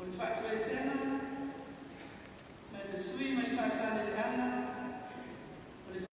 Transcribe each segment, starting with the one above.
O le faatoesega mai le sui usufono mai Faasaleleaga o le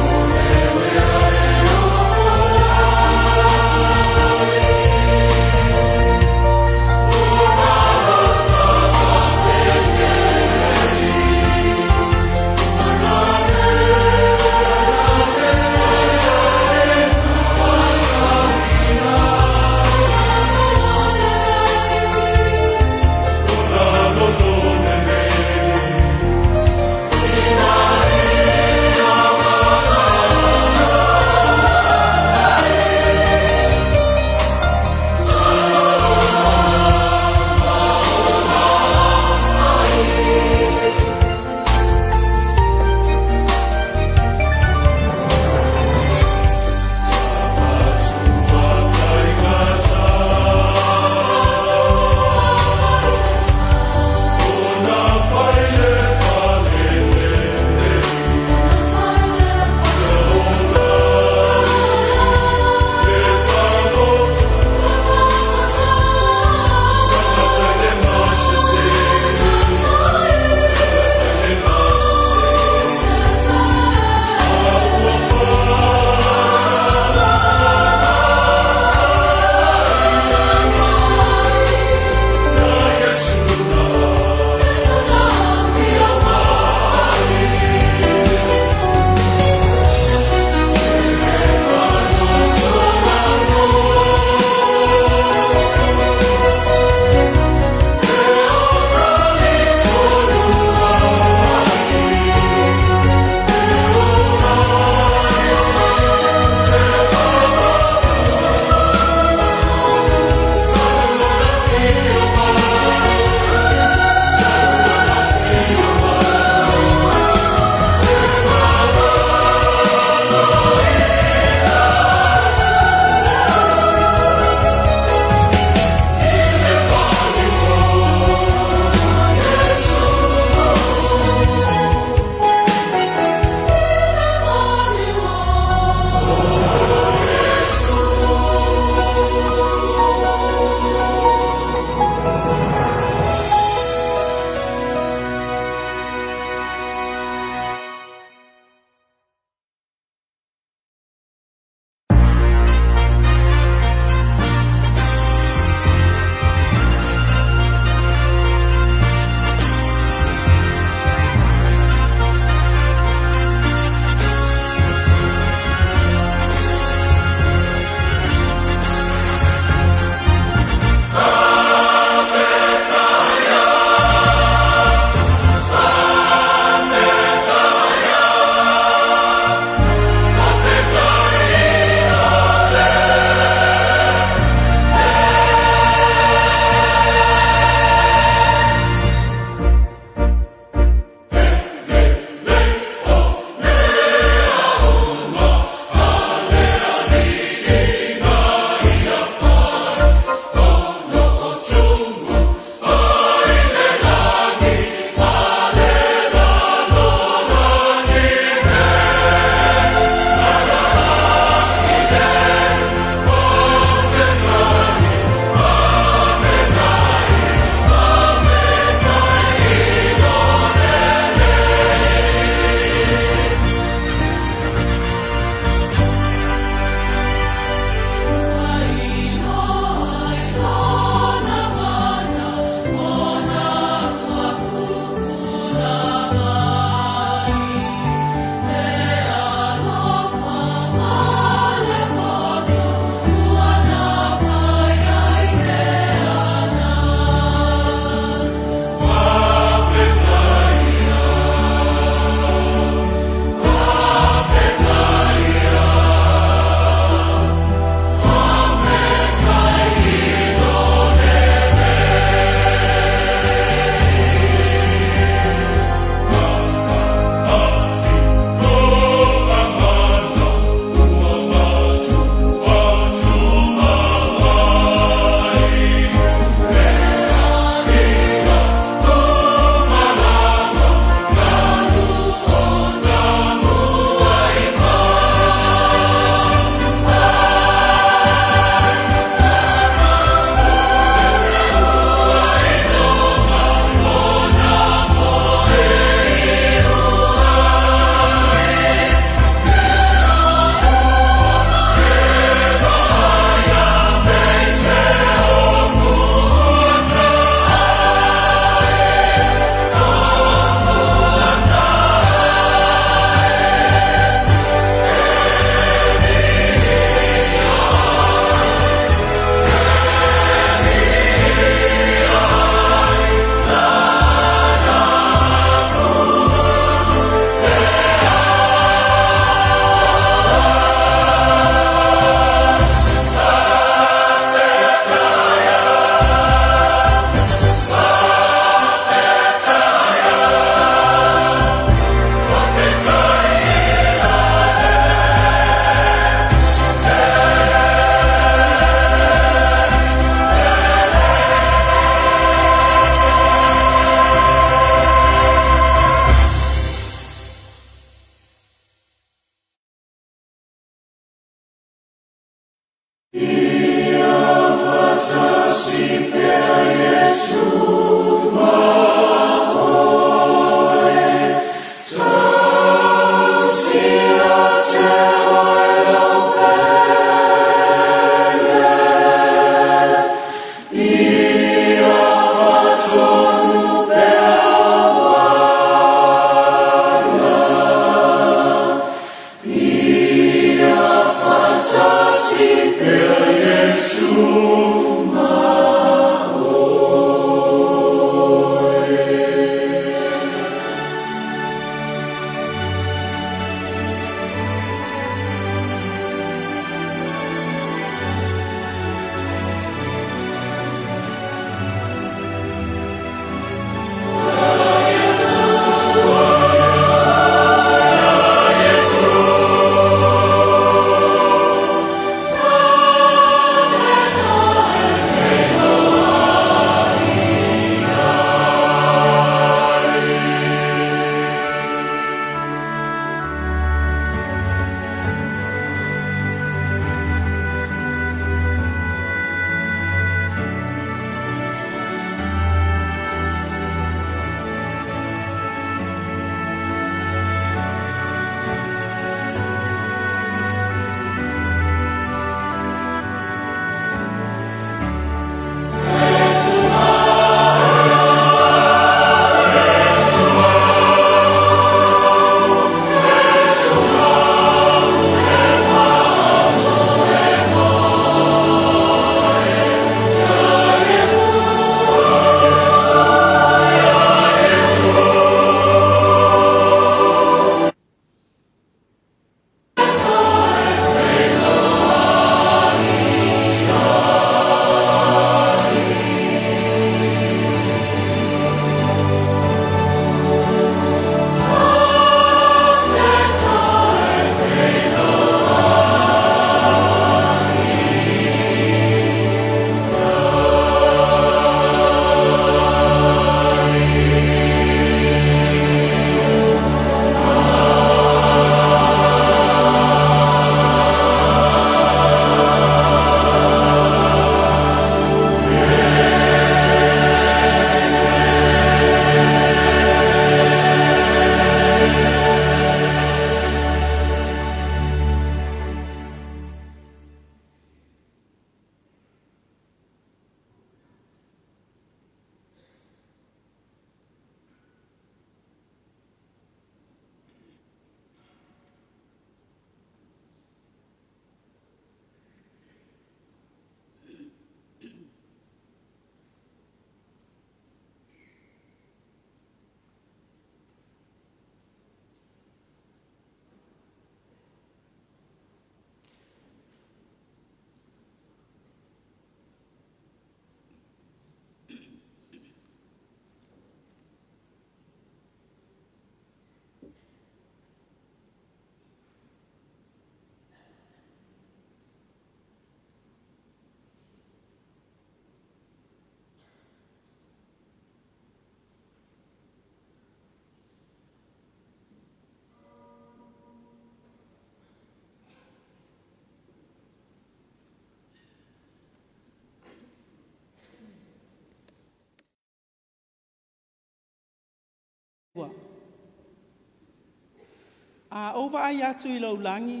A ou vaai atu i lou lagi,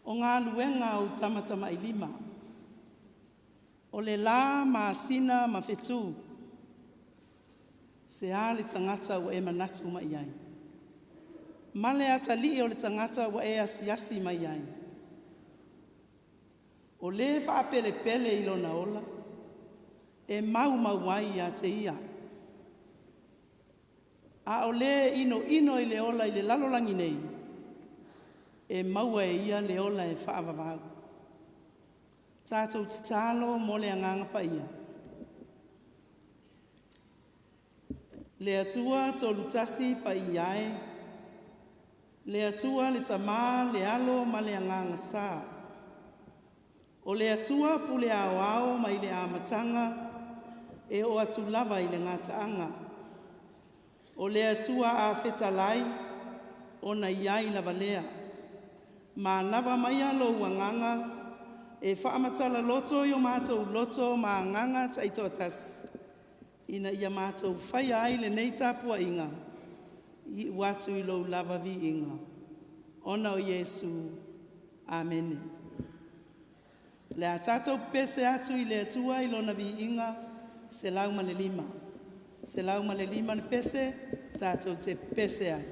o galuega a ou tamatamailima, o le la masina ma fetu, se a le tagata ua e manatu mai ai? Ma le atalii o le tagata ua e asiasi mai ai? O lē faapelepele i lona ola, e maumau ai ia te ia. A o le inoino i le ola i le lalolagi nei, e maua e ia le ola e faavavau. Tatou tatalo mo le Agaga Paia. Le Atua Tolutasi Paia e, le Atua le Tama, le Alo ma le Agaga Sa. O le Atua pule aoao mai le amataga e oo atu lava i le gataaga. O le Atua a fetalai, ona i ai lava lea. Manava maia lou agaga e faamatala loto i o matou loto ma agaga taitoatasi, ina ia matou faia ai lenei tapuaiga, iu atu i lou lava viiga. Ona o Iesu. Amene. O le a tatou pepese atu i le Atua i Lona viiga 105. 105 le pese, tatou te pepese ai.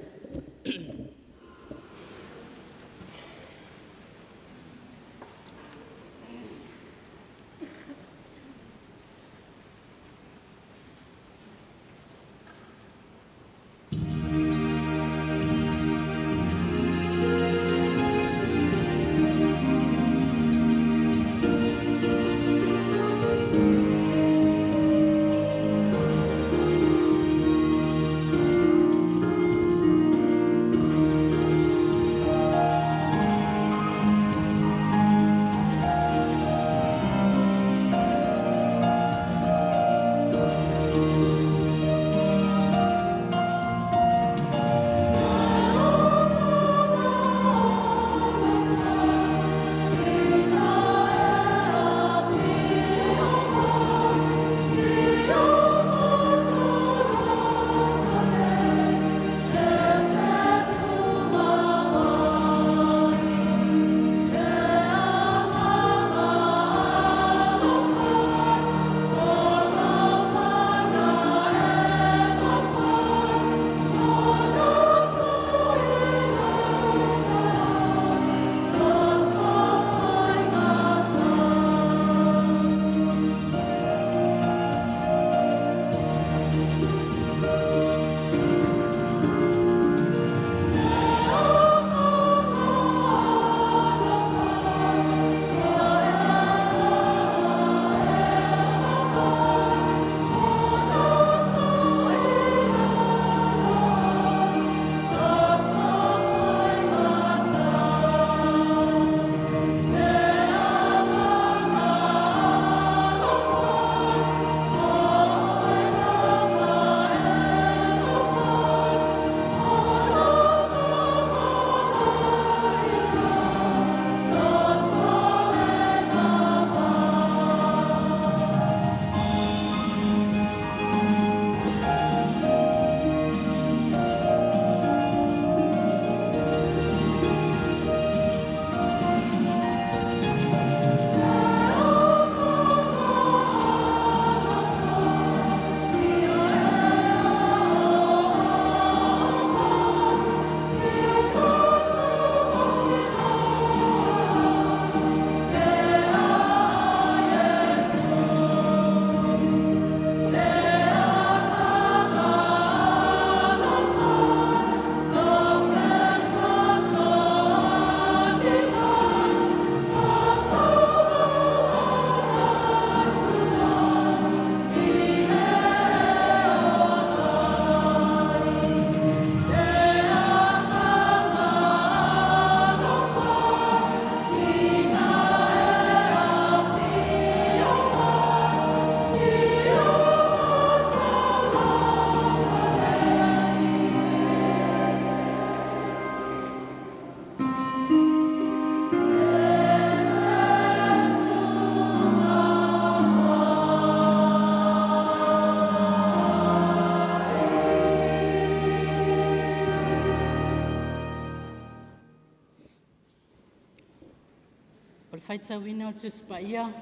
Faitauina o le Tusi Paia,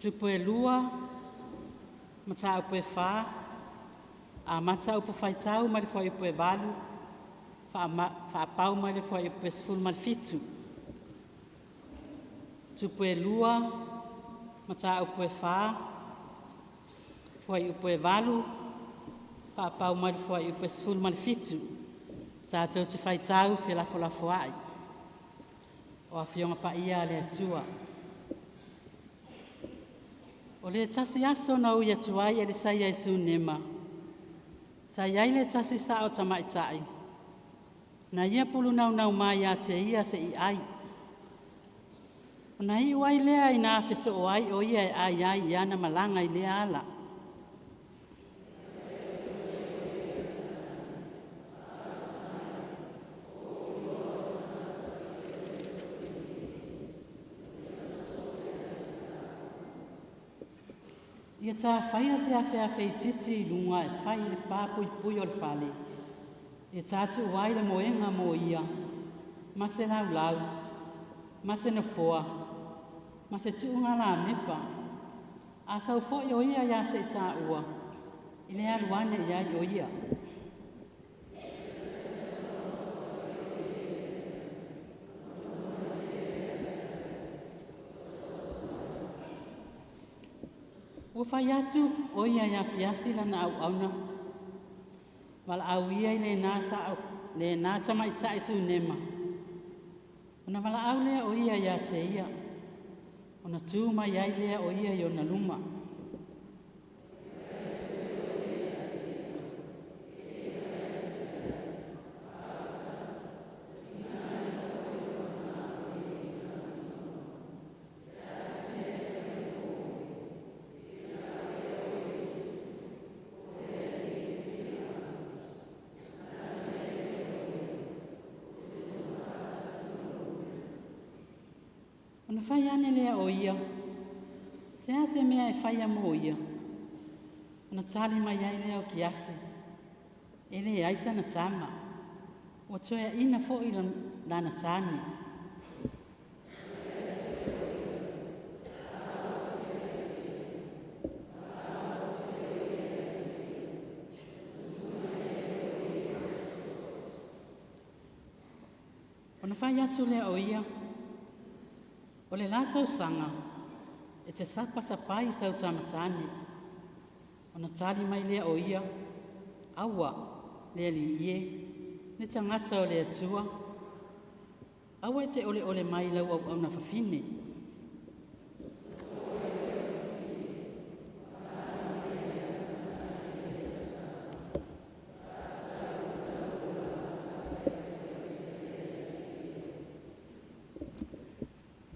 Tupu e 2, mataupu e 4, amata upu faitau mai le fuaiupu e 8, faapau mai le fuaiupu e 17. Tupu e 2, mataupu e 4, fuaiupu e 8, faapau mai le fuaiupu e 17. Tatou te faitau felafolafoai o Afioga Paia a le Atua. O le tasi aso na ui atu ai Elisaia i Sunema, sa i ai le tasi sao tamaitai, na ia pulu naunau mai ia te ia se i ai. Ona iu ai lea ina afe soo ai o ia e ai ai i ana malaga i lea ala. Ia tafaia se afeafe itiiti i luga e fai i le papuipui o le fale, e tatuu ai le moega mo ia, ma se laulau, ma se nofoa, ma se tuugalamepa. A sau foi o ia ia te i tāua, i le alu ane i ai o ia. Ua fai atu o ia iā Kiasi lana auauna, valaau ia i lena sao lena tamaitai Sunema. Ona valaau lea o ia ia te ia, ona tu mai ai lea o ia i ona luma. Ona fai ane lea o ia, se a se mea e faia mo ia? Ona tali mai ai lea o Kiasi, e leai sana tama, ua toeaina foi lana tane. Ona fai atu lea o ia, o le la tausaga, e te sapasapai sau tama tane. Ona tali mai lea o ia, aua, le Alii e, le tagata o le Atua, aua e te oleole mai lau auauna fafine.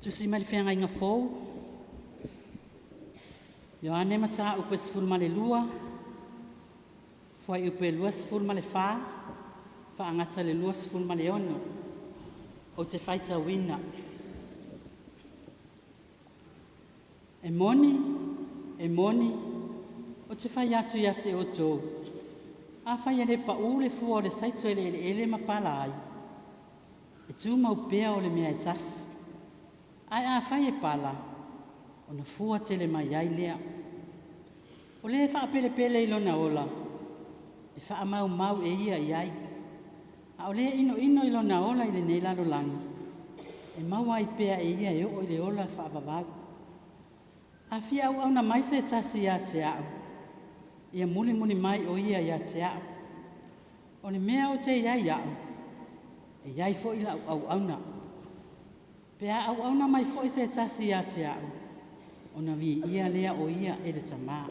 Tusi mai le Feagaiga Fou, Ioane Mataupu e 12, fuaiupu e 24, faagata le 26. Ou te faitauina. E moni, e moni, ou te fai atu ia te outou, afai e le pau le fua o le saito i le eleele ma pala ai, e tumau pea o le mea e tasi. Ae afai e pala, ona fua tele mai ai lea. O le faapelepele i lona ola, e faamaumau e ia i ai. A o le inoino i lona ola i lenei lalolagi, e maua ai pea e ia e oo i le ola faavavau. A fia auauna mai se tasi ia te a'u, ia mulimuli mai o ia ia te a'u. O le mea ou te i ai a'u, e i ai foi la'u auauna. Pe a auauna mai foi se tasi ia te a'u, ona viia lea o ia e le Tamā.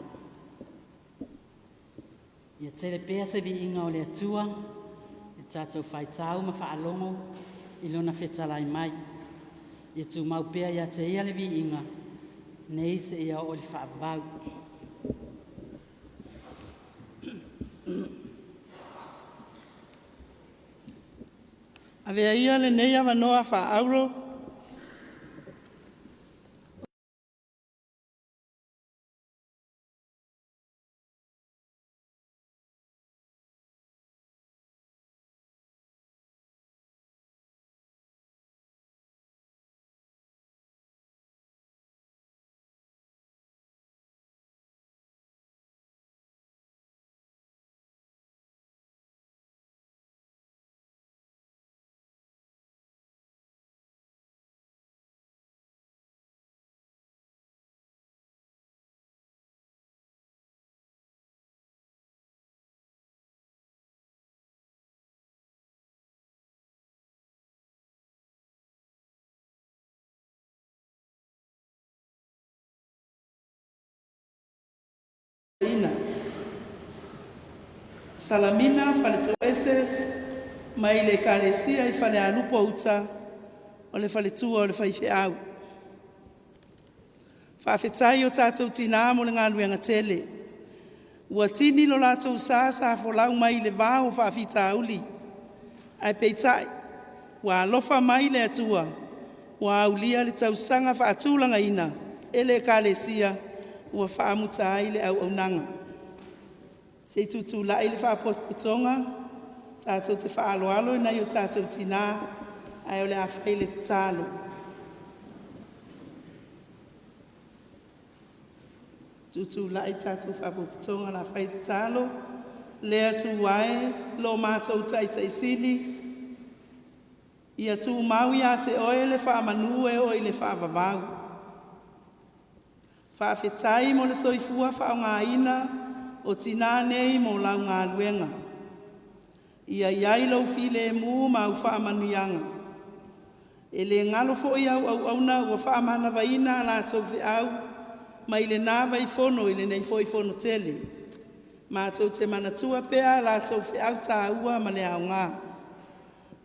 Ia tele pea se viiga o le Atua i tatou faitau ma faalogo i lona fetalai mai. Ia tumau pea ia te ia le viiga, nei seia oo i le faavavau. Avea ia lenei avanoa faaauro Salamina Faletoese mai le Ekalesia i Falealupo Uta, o le faletua o le faifeau. Faafetai i o tatou tinā mo le galuega tele, ua tini lo latou sa sa folau mai i le va o faafitauli, ae peitai ua alofa mai le Atua ua aulia le tausaga faatulagaina e le Ekalesia ua faamuta ai le auaunaga. Se i tutulai le faapotopotoga tatou te faaaloalo i nai o tatou tina, ae o le a fai le tatalo. Tutulai le tatou faapotopotoga o le a fai le tatalo. Le Atua e, lo matou Taitaisili, ia tumau ia te Oe le faamanu e oo i le faavavau. Faafetai mo le soifua faaaogaina o tinā nei mo lau galuega. Ia i ai lou filemu ma au faamanuiaga. E le galo foi au auauna ua faamanavaina a latou feau mai lena vaifono i lenei foi fono tele. Matou te manatua pea a latou feau taua ma le aoga.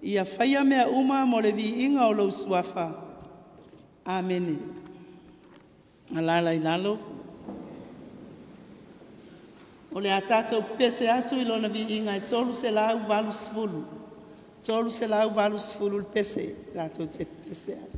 Ia faia mea uma mo le viiga o lou Suafa. Amene. Alaala i lalo. O le a tatou pepese atu i Lona viiga e 380, 380 le pese tatou te pepese ai.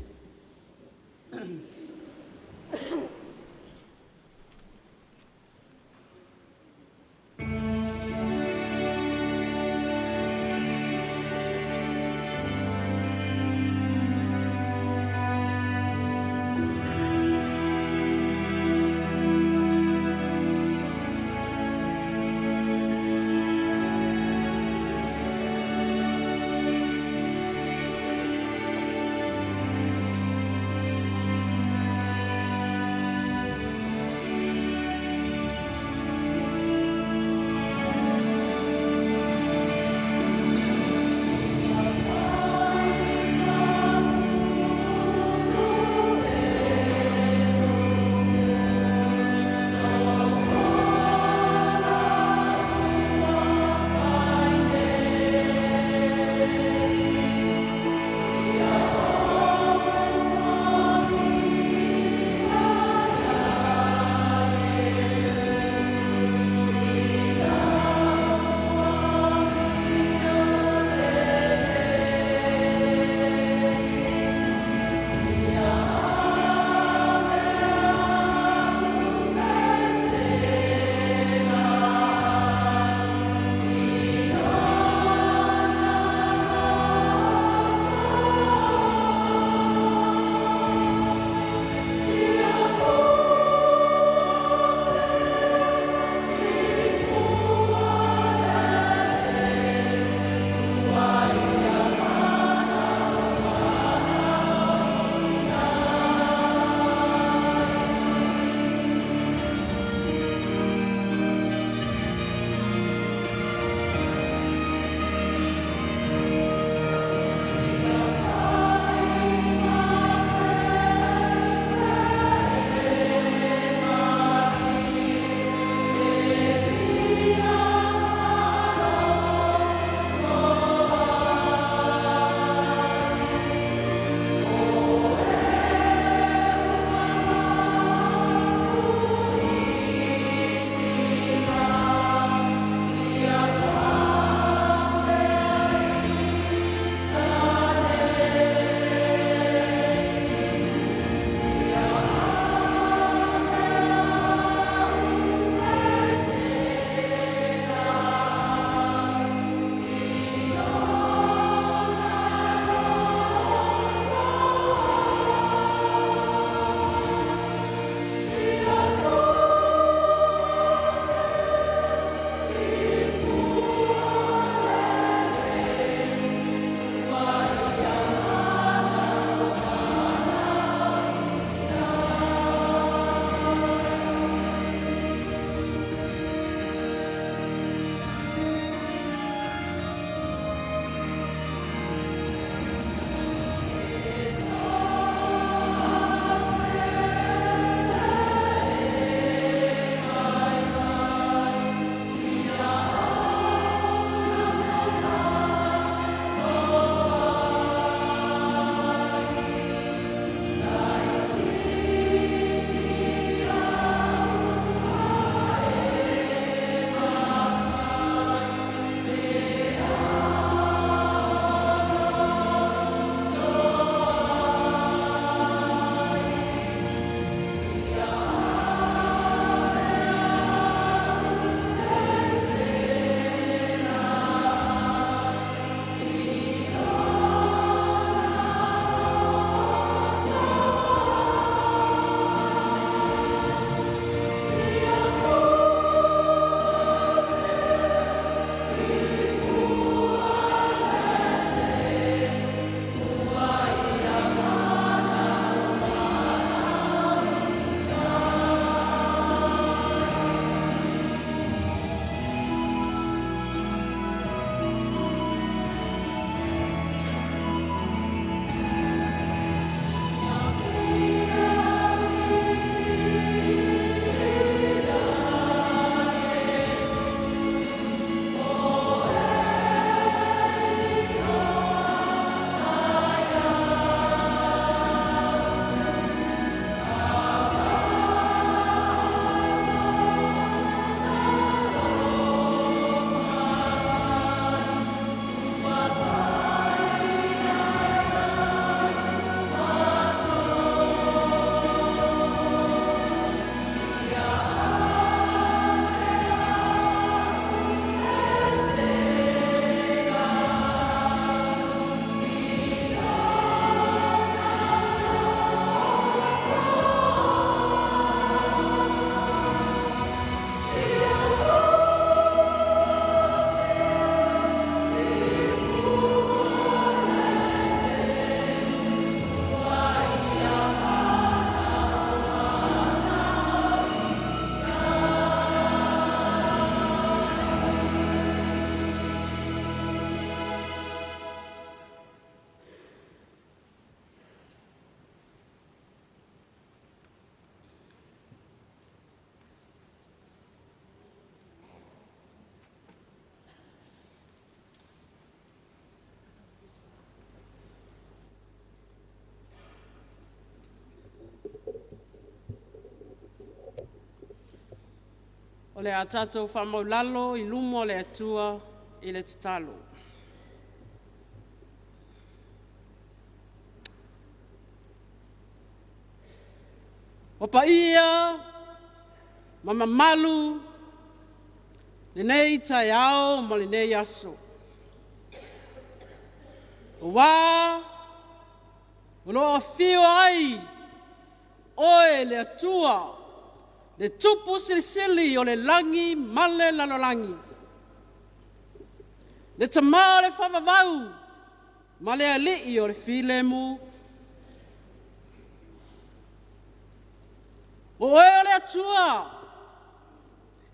O le a tatou faamaulalo i luma o le Atua i le tatalo. O paia ma mamalu lenei taeao ma lenei aso. Ua o lo o afio ai oe le Atua, le Tupu Silisili o le lagi ma le lalolagi, le Tama o le faavavau ma le Alii o le filemu. O oe o le Atua,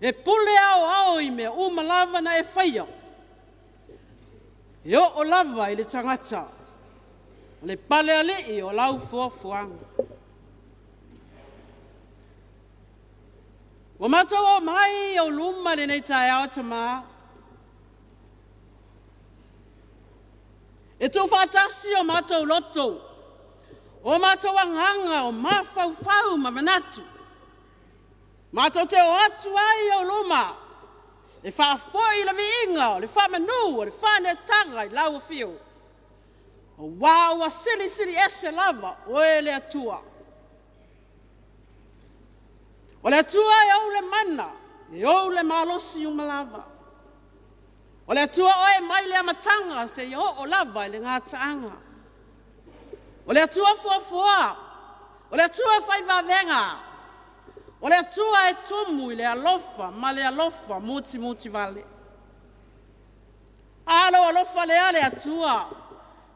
e pule aoao i mea uma lava na e faia, e oo lava i le tagata, o le palealii o lau foafoaga. Ua matou o mai i ou luma lenei taeao Tamā, e tuufaatasi o matou loto, o matou agaga, o mafaufau ma manatu. Matou te o atu ai i ou luma e faafoi le viiga o le faamanu o le faanetaga i lau afio. Aua ua silisili ese lava oe le Atua. O le Atua e ou le mana, e ou le malosi uma lava. O le Atua oe mai le amataga seia oo lava i le gataaga. O le Atua foafoa, o le Atua fai vavega, o le Atua e tumu i le alofa ma le alofa mutimutivale. A lou alofa lea le Atua,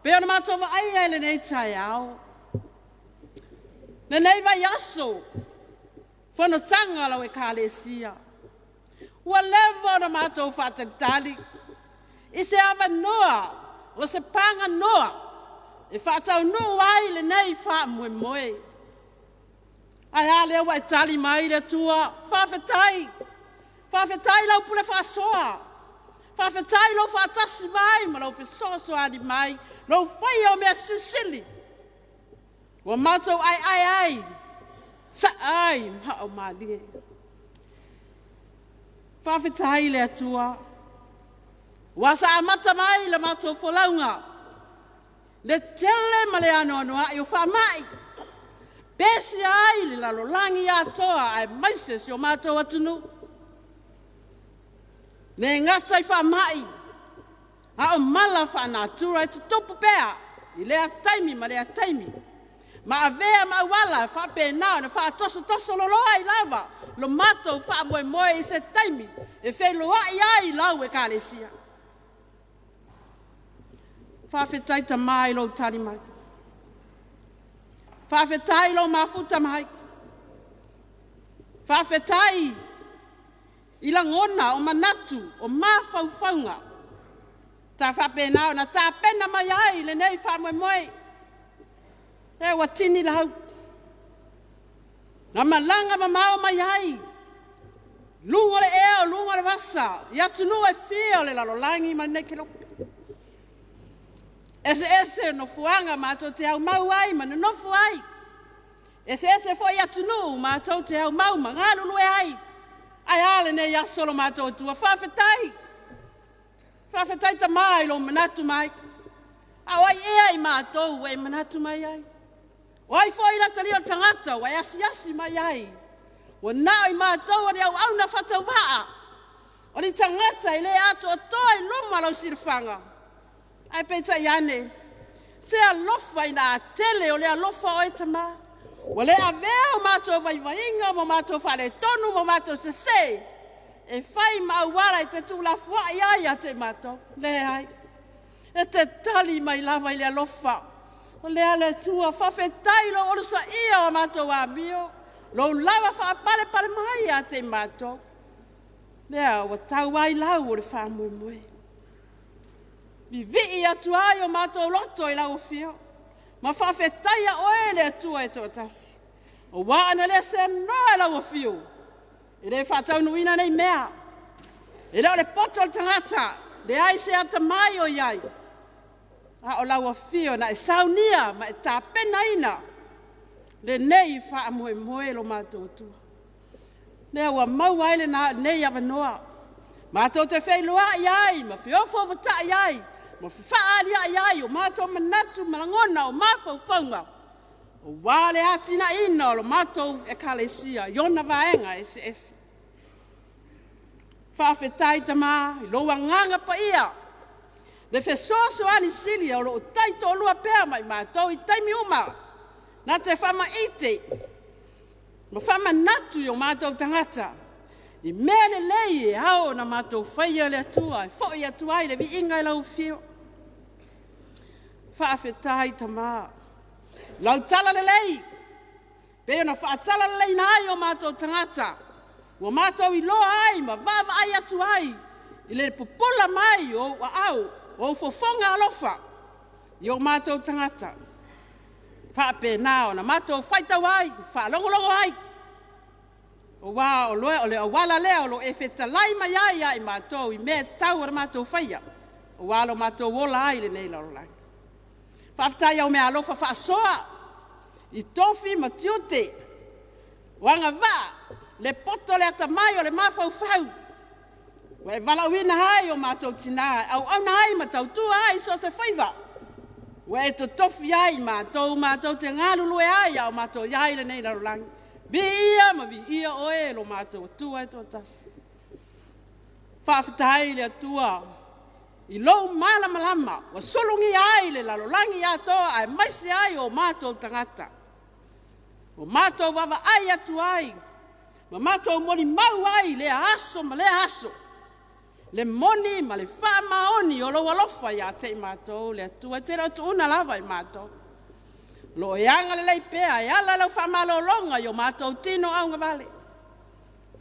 pei ona matou vaaia i lenei taeao. Lenei vaiaso, fonotaga a lau Ekalesia, ua leva ona matou faatalitali i se avanoa o se paganoa e faataunuu ai lenei faamoemoe. Ae a lea ua e tali mai le Atua, faafetai, faafetai lau pule faasoa, faafetai lou faatasi mai ma lou fesoasoani mai, lou faia o mea silisili. Ua matou aeae ai, saa ai ma o malie. Faafetai le Atua, ua sa amata mai le matou folauga, le tele ma le anoanoai o faamai, pesia ai le lalolagi atoa aemaise si o matou atunuu. Le gata i faamai, a o mala faanatura e tutupu pea i lea taimi ma lea taimi, ma avea ma auala faapena ona faatosotoso loloa ai lava lo matou faamoemoe i se taimi e feiloai ai lau Ekalesia. Faafetai Tamā i lou tali mai. Faafetai lou mafuta mai. Faafetai i lagona o manatu o mafaufauga ta faapena ona tapena mai ai lenei faamoemoe. E ua tini lau, na malaga mamao mai ai, luga o le ea o luga o le vasa, i atunuu e fia o le lalolagi ma lenei kelope. Eseese nofoaga matou te aumau ai ma nonofo ai. Eseese foi atunuu matou te aumau ma galulue ai. Ae a lenei aso lo matou Atua, faafetai. Faafetai Tamā i lou manatu mai. A o ai ea i matou ua e manatu mai ai? O ai foi le atalia o le tagata ua e asiasi mai ai? Ua na o i matou o ni auauna faatauvaa, o ni tagata e le atoatoa i luma o lau silafaga. Ae peitai ane, se alofa ina tele o le alofa o oe Tamā. Ua le avea o matou vaivaiga ma matou faaletonu ma matou sese e fai ma auala e te tuulafoai ai ia te matou. Leai, e te tali mai lava i le alofa. O lea le Atua, faafetai lou olosaia o matou amio, lou lava faapalepale mai ia te matou. Lea ua tau ai lau o le faamoemoe. Vivii atu ai o matou loto i lau afio, ma faafetaia oe le Atua e toatasi. Aua ana le seanoa i lau afio, e le faataunuuina nei mea. E le o le poto o le tagata, leai se atamai o i ai, a o lau afio na e saunia ma e tapenaina lenei faamoemoe lo matou Atua. Lea ua maua ai lenei avanoa. Matou te feiloai ai ma feofoofotai ai ma fefaaliai ai o matou manatu ma lagona o mafaufauga aua le atinaeina o lo matou ekalesia i ona vaega eseese. Faafetai Tama i lou agaga paia, le fesoasoani sili o lo o taitoalua pea ma i matou i taimi uma, na te faamaite ma faamanatu i o matou tagata i mea lelei e ao ona matou faia le Atua e foi atu ai le viiga i lau afio. Faafetai Tama, lau tala lelei pei ona faatalataleleina ai o matou tagata, ua matou iloa ai ma vaavaai atu ai i le pupula mai o ou aao, o ou fofoga alofa i o matou tagata. Faapena ona matou faitau ai, faalogologo ai, aua o le auala lea o lo o e fetalai mai ai ia i matou i mea e tatau ona matou faia, aua lo matou ola ai i lenei lalolagi. Faafetai i au meaalofa faasoa i tofi ma tiute, o agavaa, le poto, le atamai, o le mafaufau ua e valaauina ai o matou tina e auauna ai ma tautua ai i so o se faiva ua e totofi ai i matou matou te galulue ai a o matou i ai i lenei lalolagi. Viia ma viia oe lo matou Atua e toatasi. Faafetai i le Atua i lou malamalama ua sulugia ai le lalolagi atoa aemaise ai o matou tagata. Ua matou vaavaai atu ai ma matou molimau ai i lea aso ma lea aso le moni ma le faamaoni o lou alofa ia te i matou le Atua e te le o tuuna lava i matou. O lo o e agalelei pea e ala i lau faamalologa i o matou tino augavale.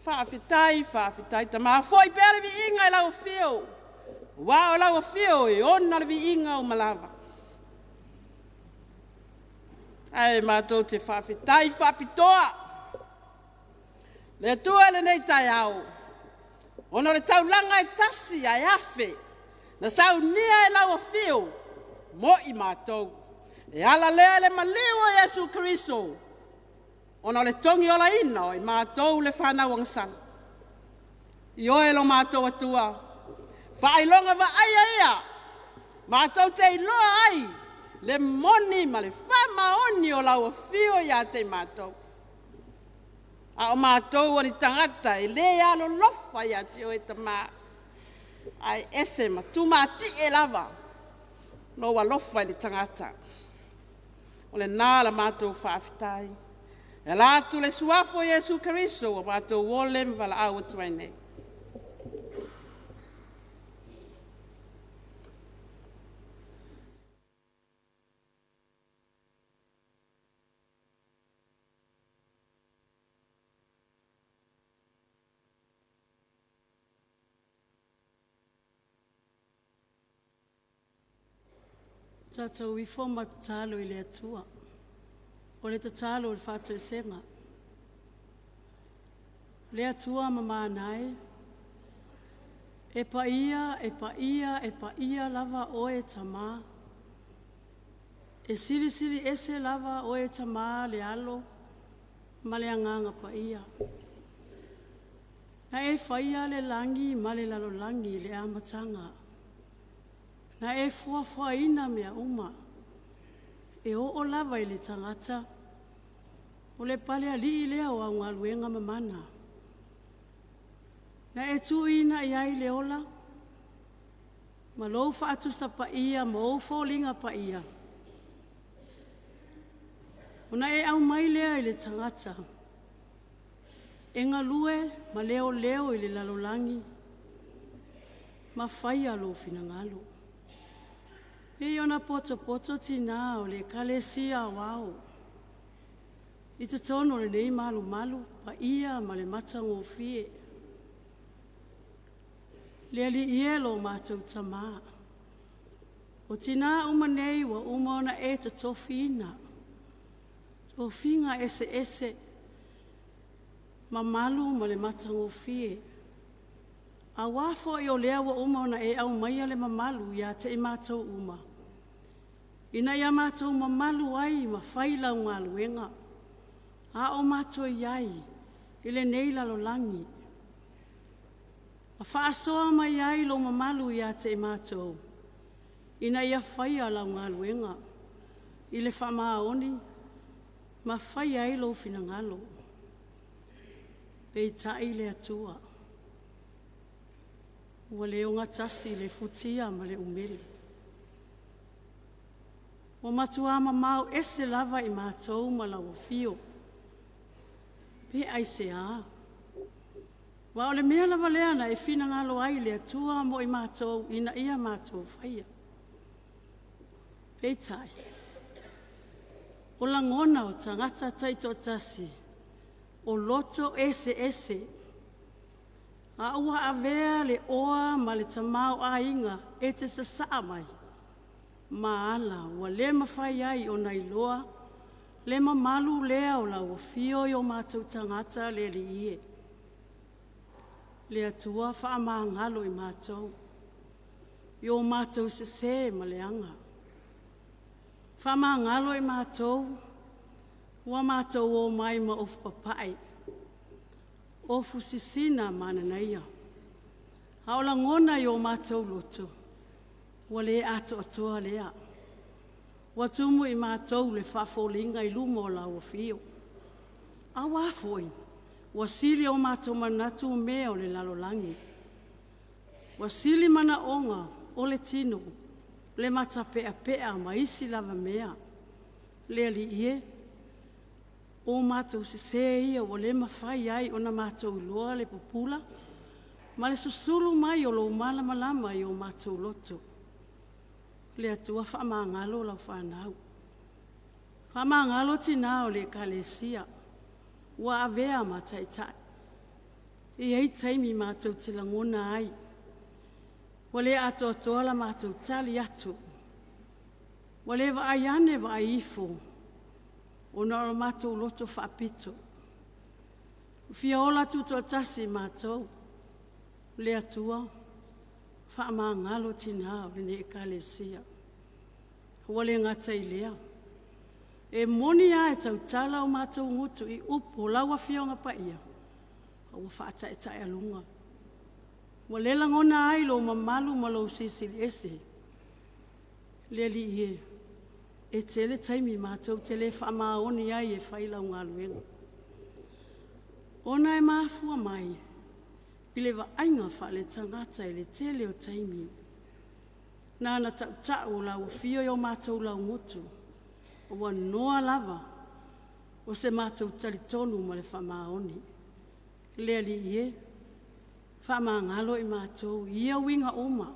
Faafetai, faafetai Tama, foi pea le viiga i lau afio, aua o lau afio e ona le viiga uma lava. Ae matou te faafetai faapitoa le Atua i lenei taeao, ona o le taulaga e tasi ae afe na saunia e lau afio mo i matou. E ala lea i le maliu o Iesu Keriso, ona o le togiolaina o i matou le fanau agasala. Ioe lo matou Atua, faailoga vaaia ia matou te iloa ai le moni ma le faamaoni o lau afio ia te i matou. A o matou o ni tagata e le alolofa ia te oe Tama, ae ese ma tumatie lava lou alofa i le tagata. O lena la matou faafetai. E ala atu le suafa o Iesu Keriso ua matou ole ma valaau atu ai nei. Tatou ifo ma tatalo i le Atua. O le tatalo o le faatoesega. Le Atua mamana e, e paia, e paia, e paia lava oe Tama. E silisili ese lava oe Tama le Alo ma le Agaga Paia. Na e faia le lagi ma le lalolagi i le amataga. Na e fuafuaina mea uma, e oo lava i le tagata, o le palealii lea o au galuega mamana. Na e tuuina i ai le ola, ma lou faatusa paia ma ou foliga paia, ona e aumai lea i le tagata e galue ma leoleo i le lalolagi ma faia lou finagalo. Pei ona potopoto tinā o le Ekalesia Aoao i totonu o lenei malumalu paia ma le matagofie. Le Alii e lo matou Tamā, o tinā uma nei ua uma ona e totofiina, tofiga eseese, mamalu ma le matagofie, auā foi o lea ua uma ona e aumaia le mamalu ia te i matou uma, ina ia matou mamalu ai ma fai lau galuega, a o matou i ai. i lenei lalolagi, ma faasoa mai ai lou mamalu ia te i matou, ina ia faia lau galuega i le faamaoni ma faia ai lou finagalo. Peitai le Atua, ua le ogatasi le futia ma le umele. Ua matua mamao ese lava i matou ma lau afio. Pe aisea? Aua o le mea lava lea na e finagalo ai le Atua mo i matou ina ia matou faia. Peitai, o lagona o tagata taitoatasi, o loto eseese, a ua avea le oa ma le tamaoaiga e te sasaa mai, ma ala ua le mafai ai ona iloa le mamalu lea o lau afio i o matou tagata le Alii e. Le Atua faamagalo i matou, i o matou sese ma leaga. Faamagalo i matou, ua matou o mai ma ofu papae, ofu sisina ma ananaia. A o lagona i o matou loto, ua le atoatoa lea. Ua tumu i matou le faafoliga i luma o lau afio. Auā foi, ua sili o matou manatu mea o le lalolagi. Ua sili manaoga o le tino, le matapeapea ma isi lava mea. Le Alii e, o matou sesē ia ua le mafai ai ona matou iloa le pupula ma le susulu mai o lou malamalama i o matou loto. Le Atua faamagalo lau fanau. Faamagalo tinā o le Ekalesia ua avea ma taitai. E i ai taimi matou te lagona ai, ua le atoatoa la matou tali atu, ua le vaai ane vaai ifo, ona o lo matou loto faapito. Ua fia ola tutoatasi matou, le Atua faamagalo tinā o lenei Ekalesia. Ua le gata i lea, e moni lava e tautala o matou gutu i upu o lau Afioga Paia, a ua faataetaealuga. Ua le lagona ai lou mamalu ma lou silisili ese. Le Alii e, e tele taimi matou te le faamaoni ai e fai lau galuega, ona e mafua mai i le vaaiga faaletagata i le tele o taimi. Na ona tautau o lau afio i o matou laugutu, ua noa lava o se matou talitonu ma le faamaoni. Le Alii e, faamagalo i matou i ia uiga uma,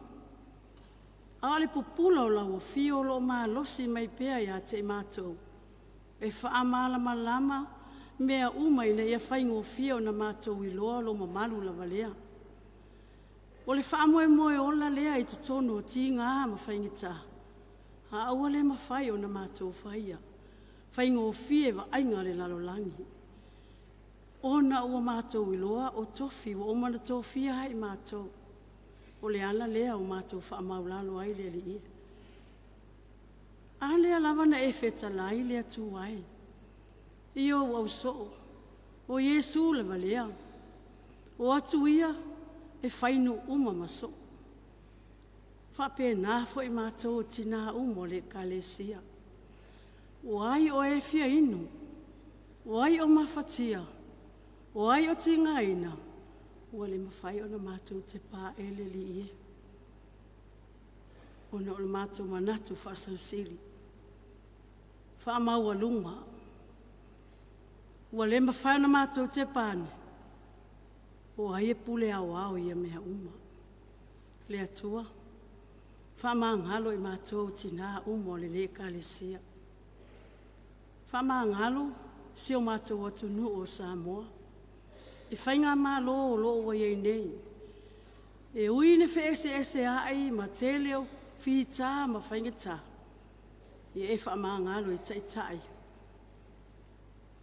a o le pupula o lau afio o lo o malosi mai pea ia te i matou, e faamalamalama mea uma ina ia faigofie ona matou iloa lou mamalu lava lea. O le faamoemoe ola lea i totonu o tiga ma faigata, a ua le mafai ona matou faia, faigofie vaaiga a le lalolagi, ona ua matou iloa o tofi ua uma ona tofia ai matou. O le ala lea ua matou faamaualalo ai le Alii e. A lea lava na e fetalai le Atua e, i ou ausoo, o Iesu lava lea, o atu ia e fai nuu uma ma soo. Faapena foi matou o tinā uma o le Ekalesia. O ai o e fia inu? O ai o mafatia? O ai o tigaina? Ua le mafai ona matou tepa e le Alii e, ona o le matou manatu faasausili, faamaualuga. Ua le mafai ona matou tepa ane, o ai e pule aoao i ia mea uma? Le Atua, faamagalo i matou tinā uma o lenei Ekalesia. Faamagalo si o matou atunuu o Samoa i faigamalo o lo o ua i ai nei. E ui ina feeseeseai ma tele o fita ma faigata, ia e faamagalo i taitai.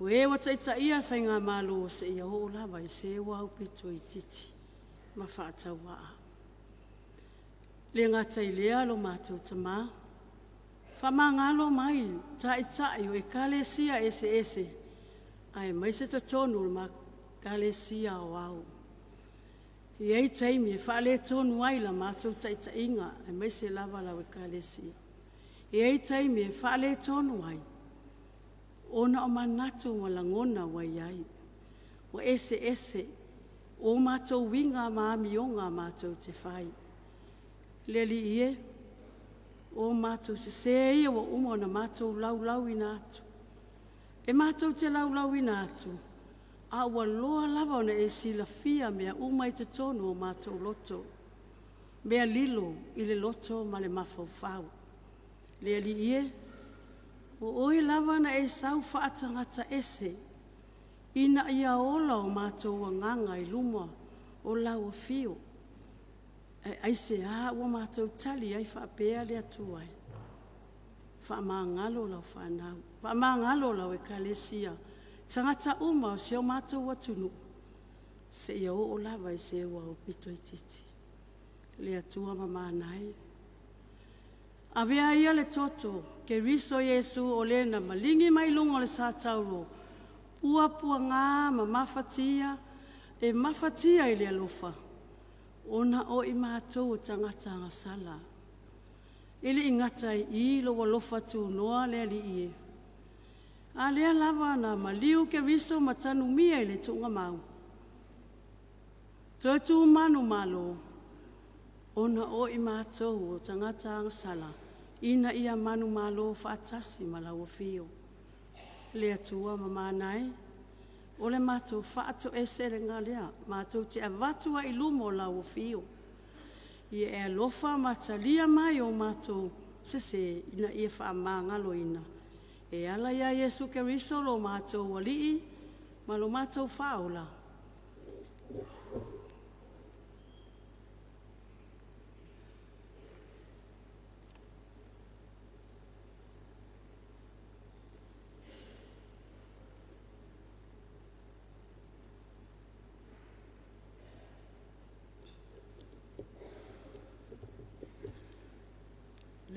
O e ua taitaia le faigamalo seia oo lava i se ua aupito itiiti ma faatauvaa. Le gata i lea lo matou Tamā, faamagalo mai taitai o Ekalesia eseese aemaise totonu o Ekalesia Aoao. E i ai taimi e faaletonu ai la matou taitaiga aemaise lava lau Ekalesia. E i ai taimi e faaletonu ai ona o manatu ma lagona ua i ai, ua eseese o matou uiga ma amioga matou te fai. Le Alii e, o matou sesē ia ua uma ona matou laulauina atu, e matou te laulauina atu, a ua loa lava ona e silafia mea uma i totonu o matou loto, mea lilo i le loto ma le mafaufau. Le Alii e, o Oe lava na e sau faatagata ese ina ia ola o matou agaga i luma o lau afio. Ae aisea ua matou tali ai faapea le Atua e? Faamagalo lau fanau, faamagalo lau Ekalesia, tagata uma o si o matou atunuu, seia oo lava i se ua aupito itiiti. Le Atua mamana e, avea ia le toto Keriso Iesu o le na maligi mai luga o le satauro, puapuaga ma mafatia e mafatia i le alofa, ona o i matou o tagata agasala. E le i gata ai i i lou alofa tunoa le Alii e, a lea lava na maliu Keriso ma tanumia i le tuugamau, toe tumanu malo, ona o i matou o tagata agasala, ina ia manumalo faatasi ma lau afio. Le Atua mamana e, o le matou faatoeselega lea matou te avatu ai i luma o lau afio, ia e alofa ma talia mai o matou sesē ina ia faamagaloina, e ala ia Iesu Keriso lo matou Alii ma lo matou Faaola.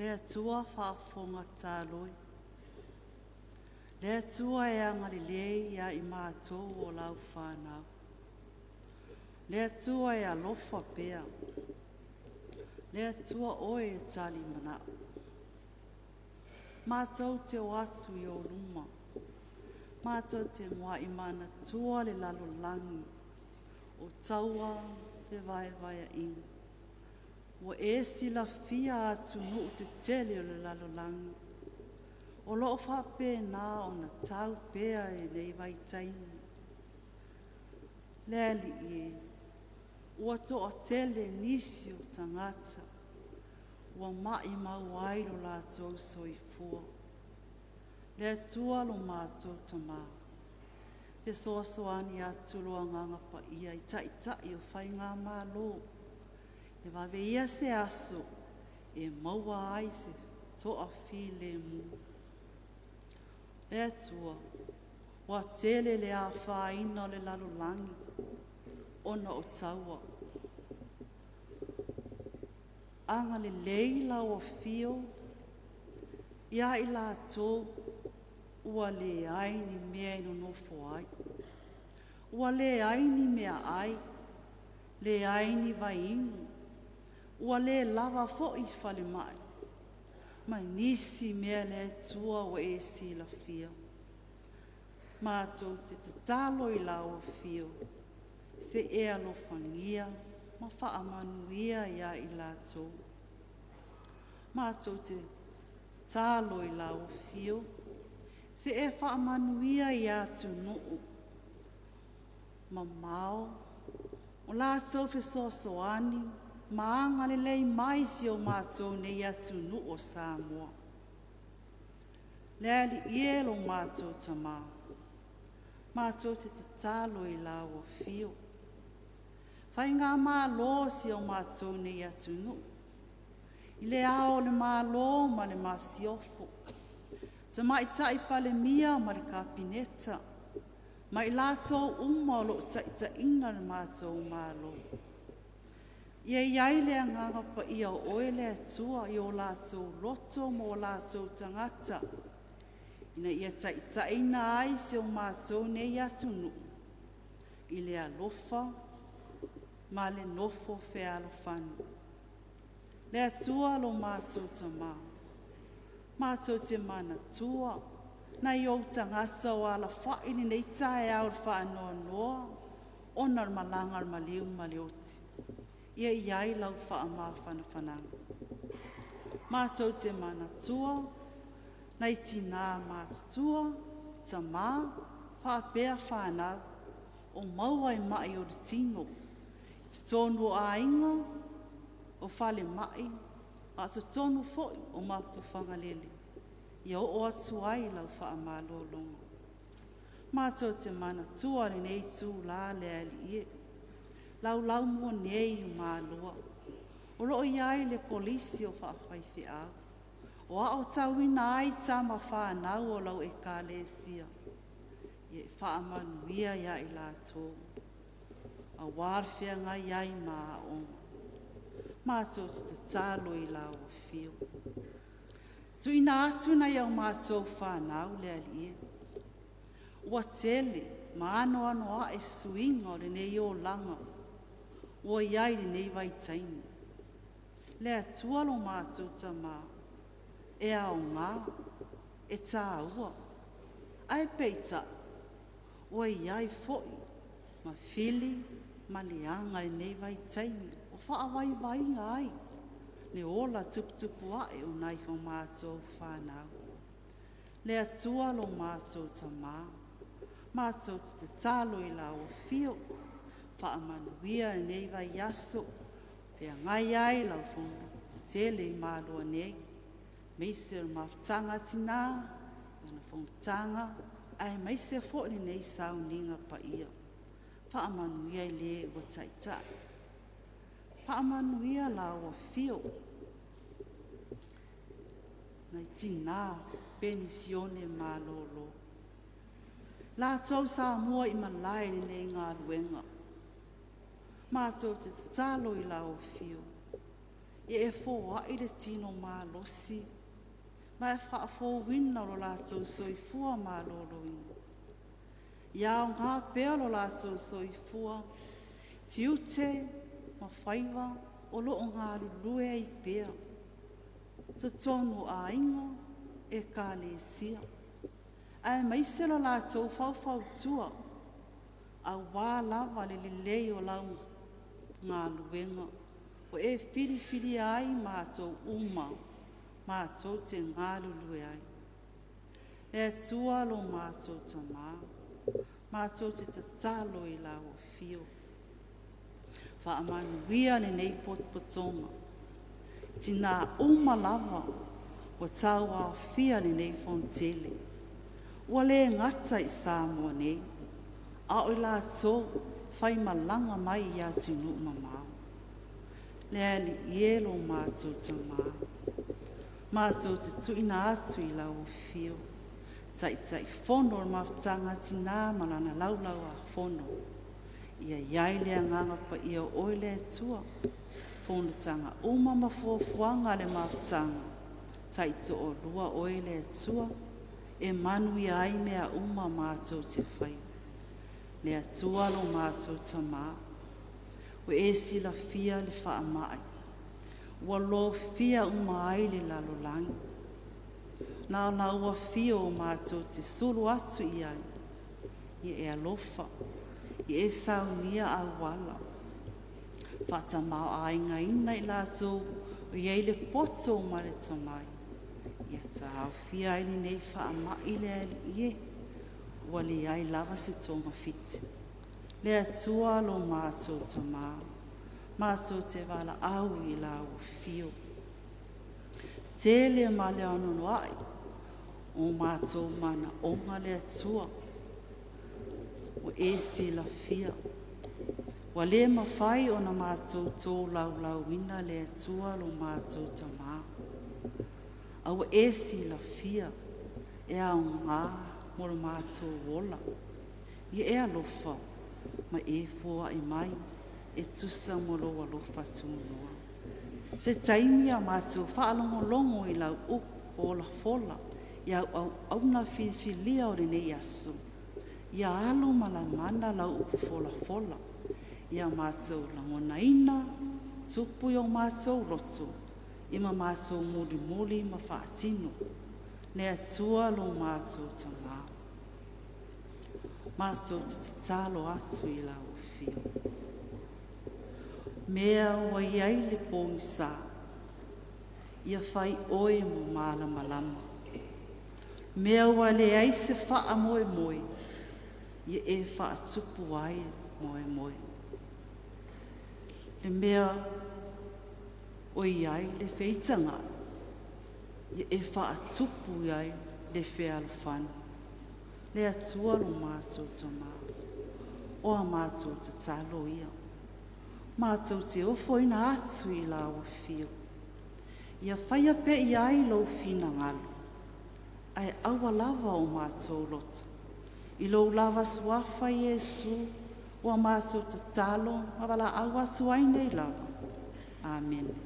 Le Atua faafofoga tatalo e. Le Atua e agalelei ia i matou o lau fanau. Le Atua e alofa pea. Le Atua oe e tali manao. Matou te o atu i ou luma. Matou te muai manatua le lalolagi o taua fevaevaea'iga. Ua e silafia atunuu tetele o le lalolagi, o lo o faapena ona tau pea i lenei vaitaimi. Le Alii e, ua toatele nisi o tagata ua maumau ai lo latou soifua. Le Atua lo matou Tamā, fesoasoani atu lo Agaga Paia i Taitai o Faigamalo, e vave ia se aso e maua ai se toafilemu. Le Atua, ua tele le afaina o le lalolagi ona o taua. Agalelei lau afio ia i latou ua leai ni mea e nonofo ai, ua leai ni meaai, leai ni vaiinu, ua le lava foi falemai, ma nisi mea le Atua ua e silafia. Matou te tatalo i lau afio, se i e alofagia ma faamanuia ia i latou. Matou te tatalo i lau afio, se e faamanuia i atunuu mamao, o latou fesoasoani ma agalelei mai i si o matou nei atunuu o Samoa. Le Alii e lo matou Tamā, matou te tatalo i lau afio. Faigamalo si o matou nei atunuu, i le Ao o le Malo ma le Masiofo, Tamaitai Palemia ma le Kapeneta, ma i latou uma o lo o taitaiina le matou Malo. Ia i ai le Agaga Paia o Oe le Atua i o latou loto ma o latou tagata, ina ia taitaiina ai si o matou nei atunuu. i le alofa ma le nofo fealofani. Le Atua lo matou Tamā, matou te manatua nai ou tagata o alafa'i lenei taeao i le faanoanoa ona o le malaga a le maliu ma le oti. Ia i ai lau faamafanafanaga. Matou te manatua nai tinā matutua, tamā, faapea fanau o maua i ma'i o le tino, i totonu o aiga, o falemai, a o totonu foi o mapuifagalele, ia oo atu ai lau faamalologa. Matou te manatua lenei itulā le Alii e, laulaumua nei i Malua, o lo o i ai le kolisi o faafaifeau, o aotauina ai tama fanau o lau Ekalesia, ia e faamanuia ia i latou, auā le feagai ai ma aoga. Matou te tatalo i lau afio. Tuuina atu nai a matou fanau le Alii e, ua tele ma anoanoa'i suiga o lenei olaga ua i ai lenei vaitaimi. Le Atua lo matou Tamā, e aogā, e tāua, ae peitai, ua i ai foi ma fili ma leaga i lenei vaitaimi o faavaivaiga ai le ola tuputupuae o nai o matou fanau. Le Atua lo matou Tamā, matou te tatalo i lau afio, faamanuia lenei vaiaso, feagai ai lau fono tele i Malua nei, aemaise o le mafutaga a tinā, lana fonotaga, aemaise foi lenei sauniga paia. Faamanuia i le ua taitai. Faamanuia lau afio nai tinā penisione malolo. Latou sa mua i malae i lenei galuega. Matou te tatalo i lau afio, ia e foai le tino malosi ma e faafouina lo latou soifua maloloina. Ia aoga pea lo latou soifua, tiute ma faiva o lo o galulue ai pea, totonu o aiga, ekalesia, aemaise lo latou faufautua auā lava le lelei o lau galuega ua e filifilia ai matou uma matou te galulue ai. Le Atua lo matou Tamā, matou te tatalo i lau afio. Faamanuia lenei potopotoga, tinā uma lava ua tauaofia lenei fonotele. Ua le gata i Samoa nei, a o i latou faimalaga mai i atunuu mamao. Le Alii e lo matou Tamā, matou te tuuina atu i lau afio, Taitaifono o le Mafutaga a Tinā ma lana Laulau-a-Fono. Ia i ai le Agaga Paia o oe le Atua, fonotaga uma ma fuafuaga a le Mafutaga, taitoalua oe le Atua, e manuia ai mea uma matou te faia. Le Atua lo matou Tamā, ua e silafia le faamai, ua lofia uma ai le lalolagi. Na o lau afio matou te sulu atu i ai, ia e alofa, ia e saunia auala, faatamaoaigaina i latou o i ai le poto ma le tomai, ia taofia ai lenei faamai le Alii e, ua leai lava se togafiti. Le Atua lo matou Tamā, matou te valaau i lau afio. Tele ma le anoanoai o matou manaoga le Atua, ua e silafia. Ua le mafai ona matou tolaulauina le Atua lo matou Tamā. A ua e silafia e aoga mo lo matou ola. Ia e alofa ma e foai mai e tusa mo lou alofa tunoa. Se taimi a matou faalogologo i lau upu folafola i au auauna filifilia o lenei aso. Ia alu ma lamana lau upu folafola, ia matou lagonaina, tupu i o matou loto, ia ma matou mulimuli ma faatino. Le Atua lo matou Tamā. Matou te tatalo atu i lau afio. Mea ua i ai le pogisa, ia fai oe ma malamalama. Mea ua leai se faamoemoe, ia e faatupu ai moemoe. Le mea o i ai le feitaga, ia e faatupu ai le fealofani. Le Atua lo matou Tamā, o a matou tatalo ia. Matou te ofoina atu i lau afio. Ia faia pea i ai lou finagalo, ae aua lava o matou loto. I lou lava suafa Iesu, ua matou tatalo ma valaau atu ai nei lava. Amene.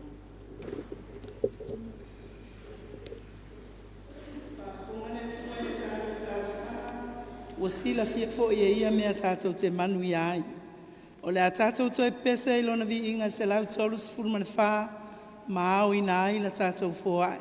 Ua silafia foi e ia mea tatou te manuia ai. O le a tatou toe pepese i lona viiga 134 ma aoina ai la tatou foai.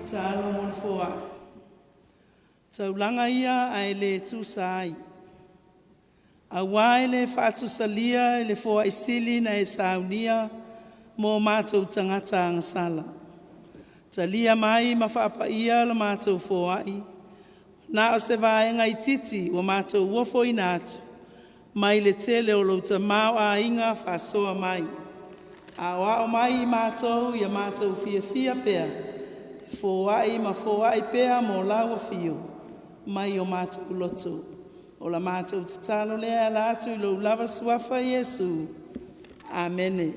Tatalo mo le foai. Taulaga ia ae le tusa ai. Auā e le faatusalia i le foai sili na e saunia mo matou tagata agasala. Talia mai ma faapaia la matou foai, na o se vaega itiiti ua matou ofoina atu, mai le tele o lou tamaoaiga faasoa mai. Aoao mai i matou ia matou fiafia pea, e foai ma foai pea mo lau afio mai o matou loto. O la matou tatalo lea e ala atu i lou lava Suafa Iesu. Amene.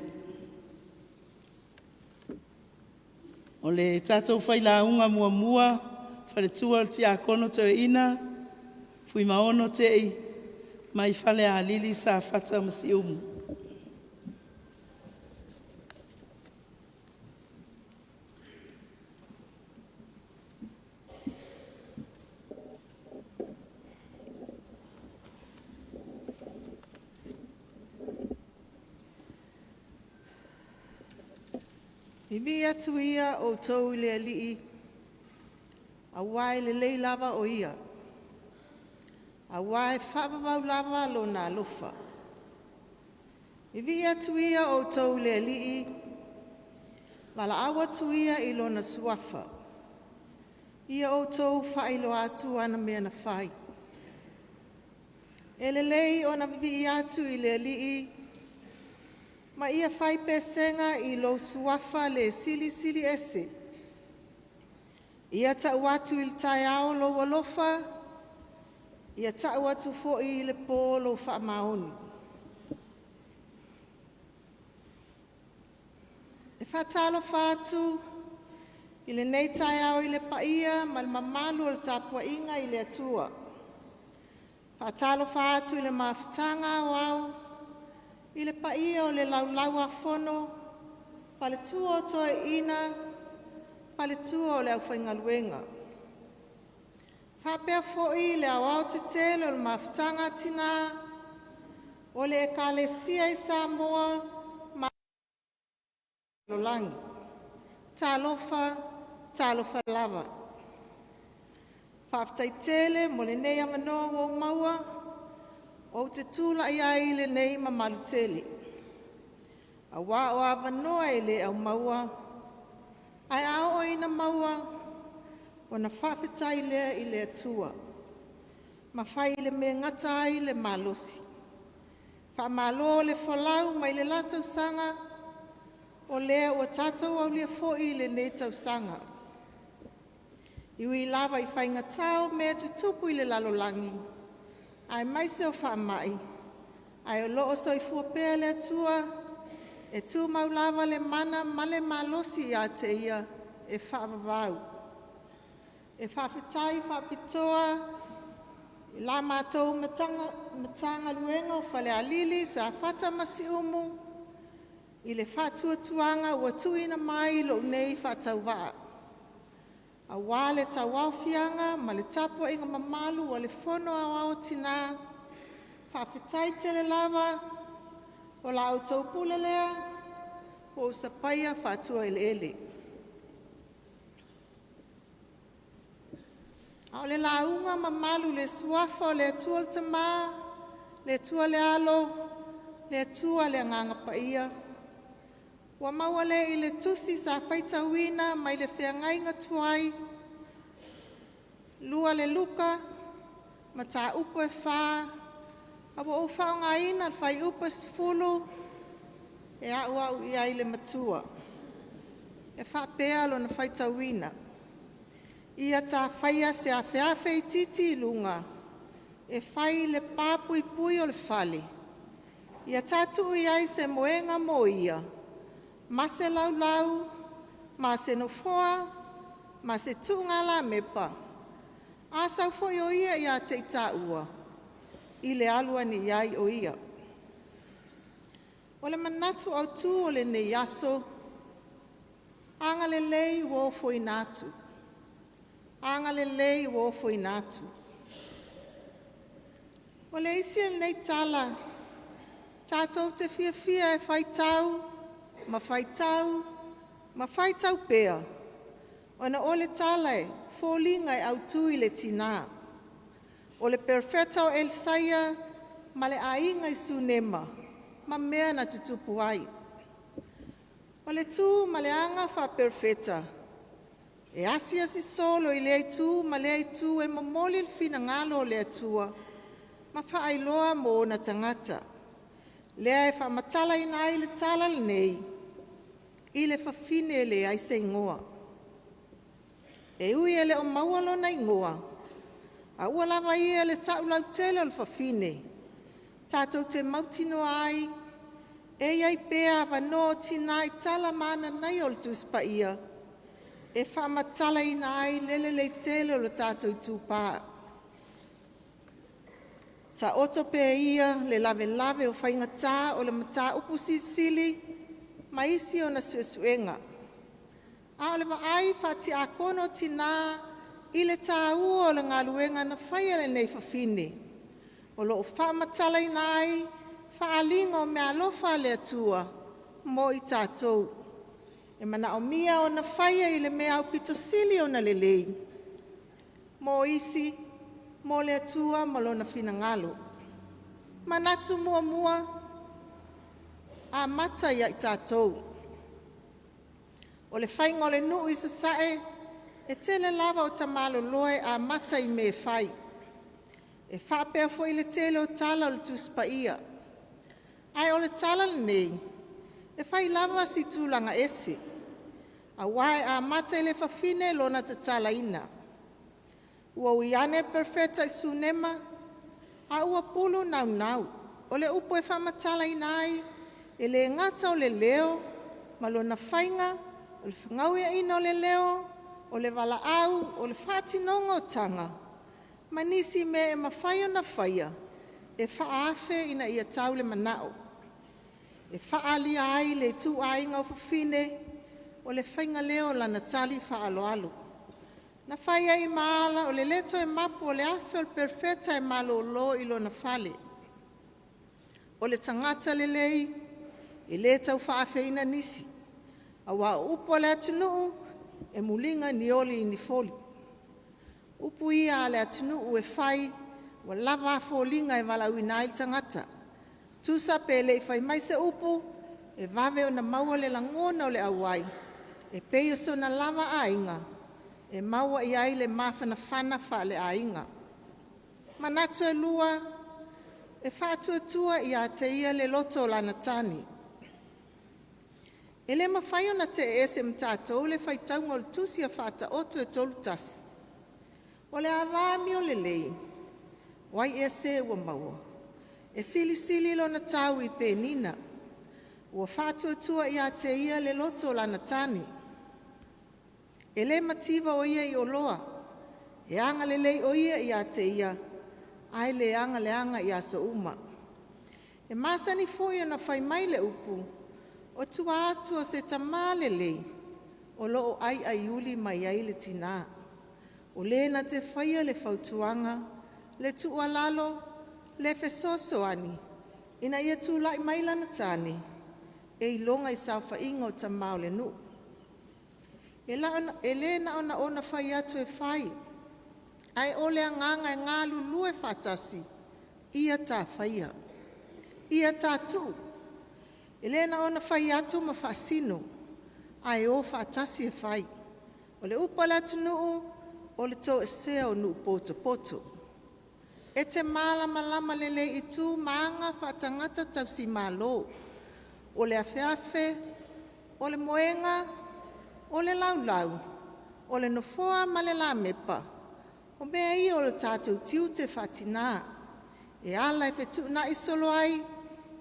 O le tatou failauga muamua, faletua o le Tiakono Toeaina Fuimaono Tei mai Falealili Safata ma Siumu. Vivii atu ia outou i le Alii, auā e lelei lava o Ia, auā e faavavau lava Lona alofa. Vivii atu ia outou i le Alii, valaau atu ia i Lona Suafa, ia outou faailoa atu ana mea na fai. E lelei ona vivii atu i le Alii ma ia fai pesega i lou Suafa le Silisili Ese. Ia tau atu i le taeao lou alofa, ia tau atu foi i le po lou faamaoni. E faatalofa atu i lenei taeao i le paia ma le mamalu o le tapuaiga i le Atua. Faatalofa atu i le Mafutaga Aoao i le paia o le Laulau-a-Fono, Faletua o Toeaiina, Faletua o le Aufaigaluega. Faapea foi le aoaotetele o le Mafutaga a Tina o le Ekalesia i Samoa ma lalolagi. Talofa, talofa lava. Faafetai tele mo lenei avanoa ua ou maua ou te tulai ai i lenei mamalu tele, auā o avanoa e le aumaua, ae a oo ina maua, ona faafetai lea i le Atua ma fai le mea e gata ai le malosi. Faamalo le folau mai le la tausaga, o lea ua tatou aulia foi lenei tausaga. E ui lava i faigata o mea e tutupu i le lalolagi aemaise o faamai, ae o lo o soifua pea le Atua e tumau lava le mana ma le malosi ia te Ia e faavavau. E faafetai faapitoa i la matou Matagaluega o Falealili, Safata ma Siumu i le faatuatuaga ua tuuina mai i lou nei faatauvaa, aua le tauaofiaga ma le tapuaiga mamalu a le Fono Aoao a Tina. Faafetai tele lava, o la outou pule lea ua ou sapaia faatuaeleele. A o le lauga mamalu i le Suafa o le Atua le Tama, le Atua le Alo, le Atua le Agaga Paia, ua maua lea i le Tusi sa faitauina mai le Feagaiga Tuai, 2 le Luka, Mataupu e 4, ae ua ou faaaogaina le fuaiupu e 10 e auau i ai le Matua. E faapea lona faitauina; “Ia ta faia se afeafe itiiti i luga e fai i le pa puipui o le fale, ia ta tuu i ai se moega mo ia, ma se laulau, ma se nofoa, ma se tuugalamepa, a sau foi o ia ia te i tāua, i le alu ane i ai o ia.” O le manatu autu o lenei aso, agalelei ua ofoina atu, agalelei ua ofoina atu. O le isi lenei tala tatou te fiafia e faitau ma faitau ma faitau pea. Ona o le tala e foliga e autū i le tinā. O le perofeta o Elisaia ma le aiga i Sunema ma mea na tutupu ai. O le tu ma le aga faaperofeta, e asiasi solo i lea itu ma lea itu e momoli le finagalo o le Atua ma faailoa mo ona tagata. Lea e faamatalaina ai le tala lenei i le fafine e leai se igoa. E ui e le o maua lona igoa, a ua lava ia le ta'u lautele o le fafine, tatou te mautinoa ai e i ai pea avanoa o tinā i tala mananaia o le Tusi Paia e faamatalaina ai le lelei tele o le tatou itupa. Taoto pea ia le lavelave o faigata o le mataupu silisili ma isi ona suesuega, a o le vaai faa-Tiakono o Tina i le tāua o le galuega na faia e lenei fafine, o lo o faamatalaina ai faaaliga o meaalofa a le Atua mo i tatou. E manaomia ona faia i le mea aupito sili ona lelei mo isi, mo le Atua ma Lona finagalo. Manatu muamua, amata ia i tatou. O le faiga o le nuu i Sasae, e tele lava o tamaloloa e amata i mea e fai. E faapea foi le tele o tala o le Tusi Paia. Ae o le tala lenei, e fai lava si tulaga ese, aua e amata i le fafine lona tatalaina. Ua ui ane le Perofeta i Sunema a ua pulu naunau. O le upu e faamatalaina ai, e le gata o le leo ma lona faiga, o le fegauiaina o le leo, o le valaau, o le faatinoga o taga, ma nisi mea e mafai ona faia e faaafe ina ia tau le manao. E faaalia ai le ituaiga o fafine, o le faiga lea o lana tali faaaloalo. Na fai ai ma ala o le le toe mapu o le afe o le Perofeta e malolo i lona fale. O le tagata lelei e le tau faaafeina nisi, aua o upu a le atunuu, e muliga ni oli i ni foli. Upu ia a le atunuu e fai, ua lava a foliga e valaauina ai le tagata. Tusa pe le i fai mai se upu, e vave ona maua le lagona o le auai, e pei o sona lava aiga e maua i ai le mafanafana faaleaiga. Manatu e lua, e faatuatua ia te ia le loto o lana tane. E le mafai ona te'e ese ma tatou le faitauga o le Tusi a Faataoto e 3:1. O le a va amiolelei, o ai ea se ua maua? E silisili lona tau i penina. Ua faatuatua ia te ia le loto o lana tane. E le mativa o ia i oloa, e agalelei o ia ia te ia, ae le agaleaga i aso uma. E masani foi ona fai mai le upu, o tua atu o se tamā lelei, o lo o aiaiuli mai ai le tinā. O le na te faia le fautuaga, le tuualalo, le fesoasoani, ina ia tulai mai lana tane, e iloga i saofaiga o tama o le nuu. E le na ona ona fai atu e fai, ae o le agaga e galulue faatasi, ia ta faia, ia ta tuu. E le na ona fai atu ma faasino, ae o faatasi e fai. O le upu a le atunuu, o le toesea o nuu potopoto. E te malamalama lelei i tu ma aga faatagata tausimalo. O le afeafe, o le moega, o le laulau, o le nofoa ma le lamepa, o mea ia o lo tatou tiute faatinā, e ala e fetuunai solo ai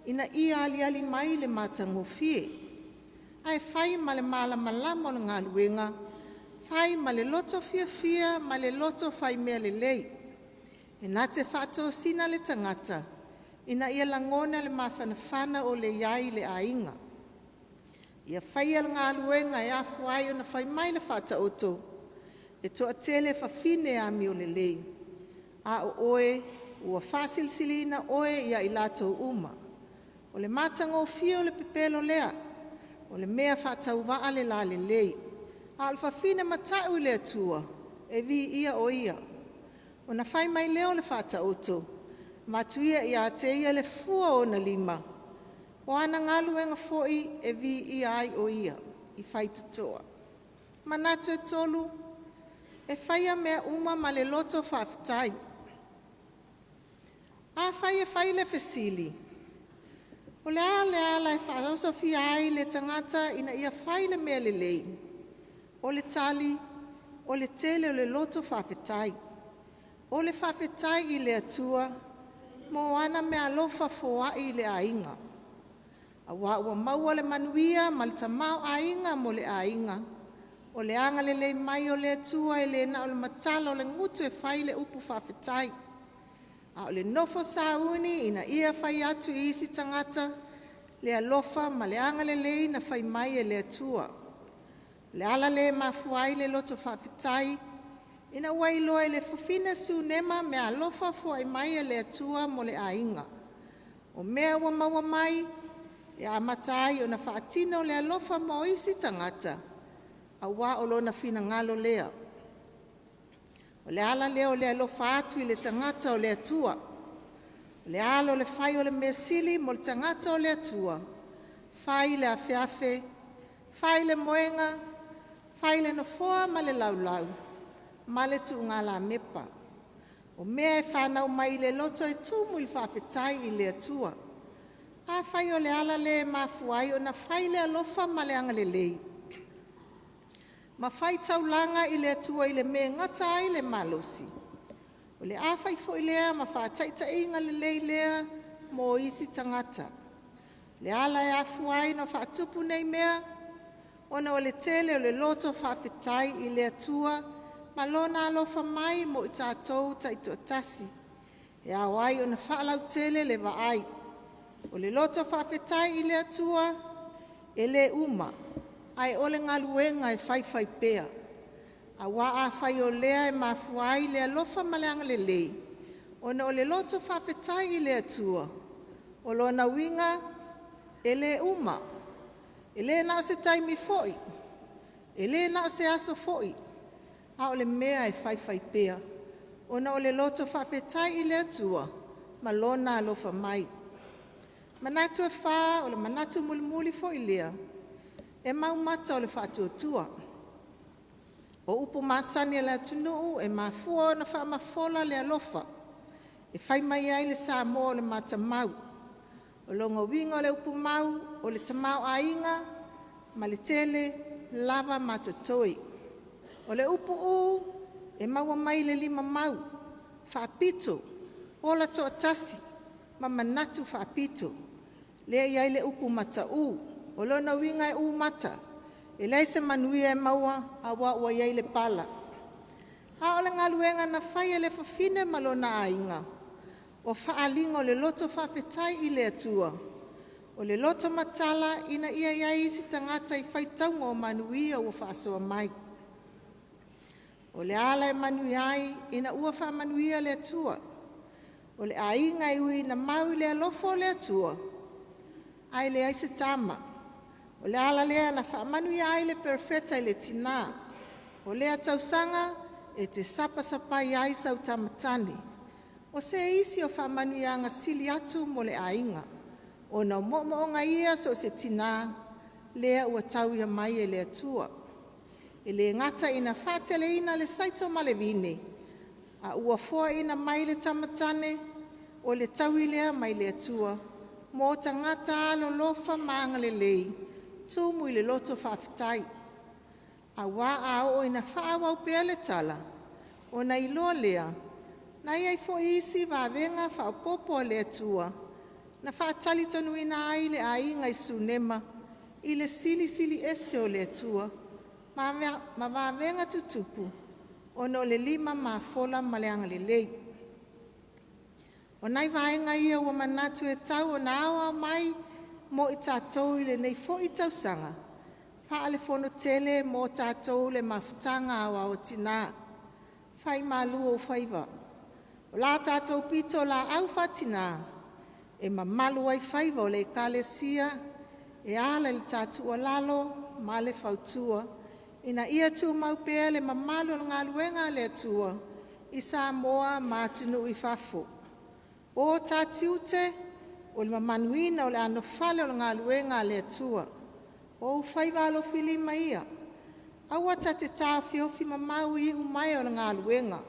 ina ia aliali mai le matagofie. Ae fai ma le malamalama o le galuega, fai ma le loto fiafia ma le loto fai mea lelei. E na te faatosina le tagata ina ia lagona le mafanafana o le i ai i le aiga. Ia faia le galuega e afua ai ona fai mai le Faataoto, e toatele fafine amiolelei, a o oe ua faasilisiliina oe ia i latou uma. O le matagofie o le pepelo lea, o le mea faatauvaa le lalelei. A o le fafine mata'u i le Atua, e viia o ia. Ona fai mai lea o le Faataoto, avatu ia ia te ia le fua o ona lima, o ana galuega foi e viia ai o ia i faitotoa. Manatu e tolu, e faia mea uma ma le loto faafetai. Afai e fai le fesili, o le a le ala e faaosofia ai le tagata ina ia fai le mea lelei? O le tali, o le tele o le loto faafetai. O le faafetai i le Atua mo ana meaalofa foai i le aiga, auā ua maua le manuia ma le tamaoaiga mo le aiga. O le agalelei mai o le Atua e le na o le matala o le gutu e fai le upu faafetai, a o le nofo sauni ina ia fai atu i isi tagata le alofa ma le agalelei na fai mai e le Atua. O le ala lea e mafua ai le loto faafetai, ina ua iloa e le fafine Sunema meaalofa foai mai a le Atua mo le aiga. O mea ua maua mai e amata ai ona faatino le alofa mo isi tagata, auā o lona finagalo lea. O le ala lea o le alofa atu i le tagata o le Atua. O le ala o le fai o le mea sili mo le tagata o le Atua, fai le afeafe, fai le moega, fai le nofoa ma le laulau, ma le tuugalamepa. O mea e fanau mai i le loto e tumu i le faafetai i le Atua. Afai o le ala lea e mafua ai ona fai le alofa ma le agalelei, ma fai taulaga i le Atua i le mea e gata ai le malosi, o le a fai foi lea ma faataitaiga lelei lea mo isi tagata. O le ala e afua ai ona faatupu nei mea, ona o le tele o le loto faafetai i le Atua ma lona alofa mai mo i tatou taitoatasi. E ao ai ona faalautele le vaai. O le loto faafetai i le Atua e le uma, ae o le galuega e faifaipea. Auā afai o lea e mafua ai le alofa ma le agalelei, ona o le loto faafetai i le Atua, o lona uiga e le uma, e le na o se taimi foi, e le na o se aso foi, a o le mea e faifaipea, ona o le loto faafetai i le Atua ma lona alofa mai. Manatu e fa, o le manatu mulimuli foi lea, e mau mata o le faatuatua. O upu masani a le atunuu e mafua ona faamafola le alofa, e fai mai ai le Samoa o le matamau. O lona uiga o le upu mau, o le tamaoaiga ma le tele lava ma totoe. O le upu ū, e maua mai le lima mau, faapito, ola toatasi ma manatu faapito. Lea e i ai le upu mataū, o lona uiga e ū mata, e leai se manuia e maua aua ua i ai le pala. A o le galuega na fai e le fafine ma lona aiga, o faaaliga o le loto faafetai i le Atua, o le loto matala ina ia i ai isi tagata i faitauga o manuia ua faasoa mai. O le ala e manuia ai ina ua faamanuia le Atua. O le aiga e ui ina mau i le alofa o le Atua, ae leai se tama. O le ala lea na faamanuia ai le Perofeta i le tina, “O lea tausaga e te sapasapai ai sau tama tane.” O se isi o faamanuiaga sili atu mo le aiga, ona o moomooga ia so o se tina lea ua tauia mai e le Atua. E le gata ina faateleina le saito ma le vine, a ua foaina mai le tama tane, o le taui lea mai le Atua mo tagata alolofa ma agalelei, tumu i le loto faafetai. Auā a oo ina faaauau pea le tala, ona iloa lea na i ai foi isi vavega faaopoopo a le Atua na faatalitonuina ai le aiga i Sunema i le Silisili Ese o le Atua ma vavega tutupu ona o le lima mafola ma le agalelei. O nai vaega ia ua manatu e tau ona aoao mai mo i tatou i lenei foi tausaga faale-Fonotele mo tatou le Mafutaga Aoao a Tina. Fai malu ou faiva, o la tatou pitolaau faa-tina e mamalu ai faiva o le Ekalesia e ala i le ta tuualalo ma le fautua. ina ia tumau pea le mamalu o le galuega a le Atua i Samoa ma atunuu i fafo. O ta tiute, o le mamaluina o le anofale o le galuega a le Atua. O ou faiva alofilima ia, aua ta te taofiofi mamau i iumaea o le galuega,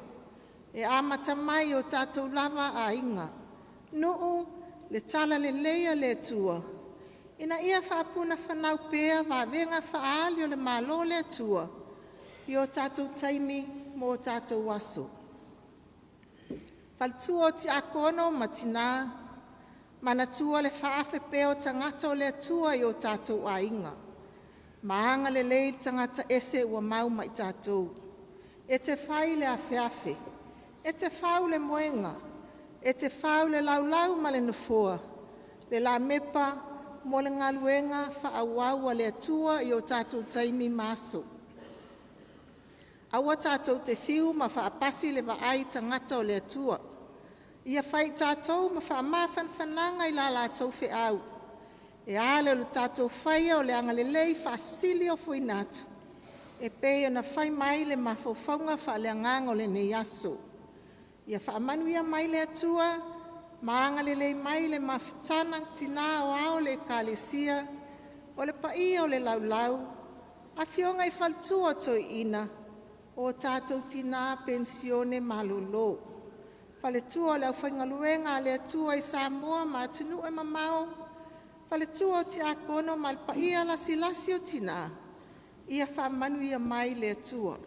e amata mai i o tatou lava aiga, nuu, le talalelei a le Atua, ina ia faapunafanau pea vavega faaali o le Malo o le Atua i o tatou taimi ma o tatou aso. Faletua o Tiakono ma Tina, manatua le faaafe pea o tagata o le Atua i o tatou aiga, ma agalelei i tagata ese ua mau ma i tatou. E te fai le afeafe, e te fau le moega, e te fau le laulau ma le nofoa, le lamepa mo le galuega faaauau a le Atua i o tatou taimi ma aso. Aua tatou te fiu ma faapasi le vaai i tagata o le Atua. Ia fai i tatou ma faamafanafanaga i la latou feau, e ala i lo tatou faia o le agalelei faasiliofoina atu, e pei ona fai mai le mafaufauga faaleagaga o lenei aso. Ia faamanuia mai le Atua ma agalelei mai le mafutaga Tina Aoao o le Ekalesia, o le paia o le laulau, afioga i faletua o toeaiina, o tatou tina penisione malolo, faletua o le aufaigaluega a le Atua i Samoa ma atunuu e mamao, faletua o Tiakono ma le paia lasilasi o Tina, ia faamanuia mai le Atua.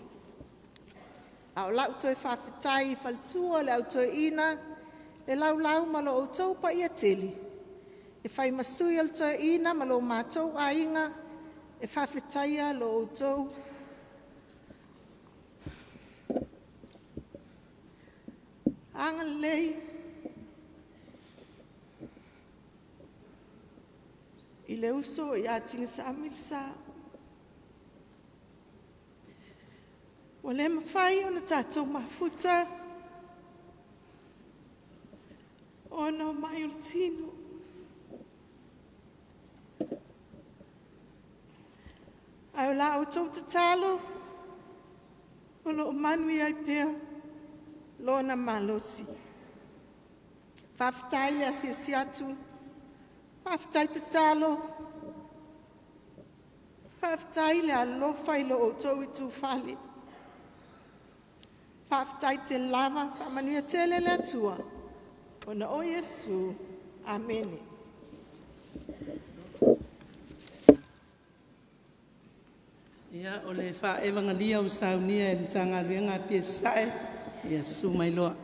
A o lau toe faafetai i faletua o le Au Toeaina, le Laulau ma lo outou paia tele, e fai ma sui o le Toeaina ma lo matou aiga, e faafetaia lo outou agalelei i le uso ia Tigisami Lesa. Ua le mafai ona tatou mafuta ona o mai o le tino. Ae o la outou tatalo o lo o manuia ai pea lona malosi. Faafetai le asiasi atu, faafetai tatalo, faafetai le alolofa i lo outou itufale. Faafetai tele lava, faamanuia tele le Atua ona o Iesu. Amene. Ia, o le faaevagalia ua saunia e le Matagaluega a Apia Sasae, ia susu mai loa.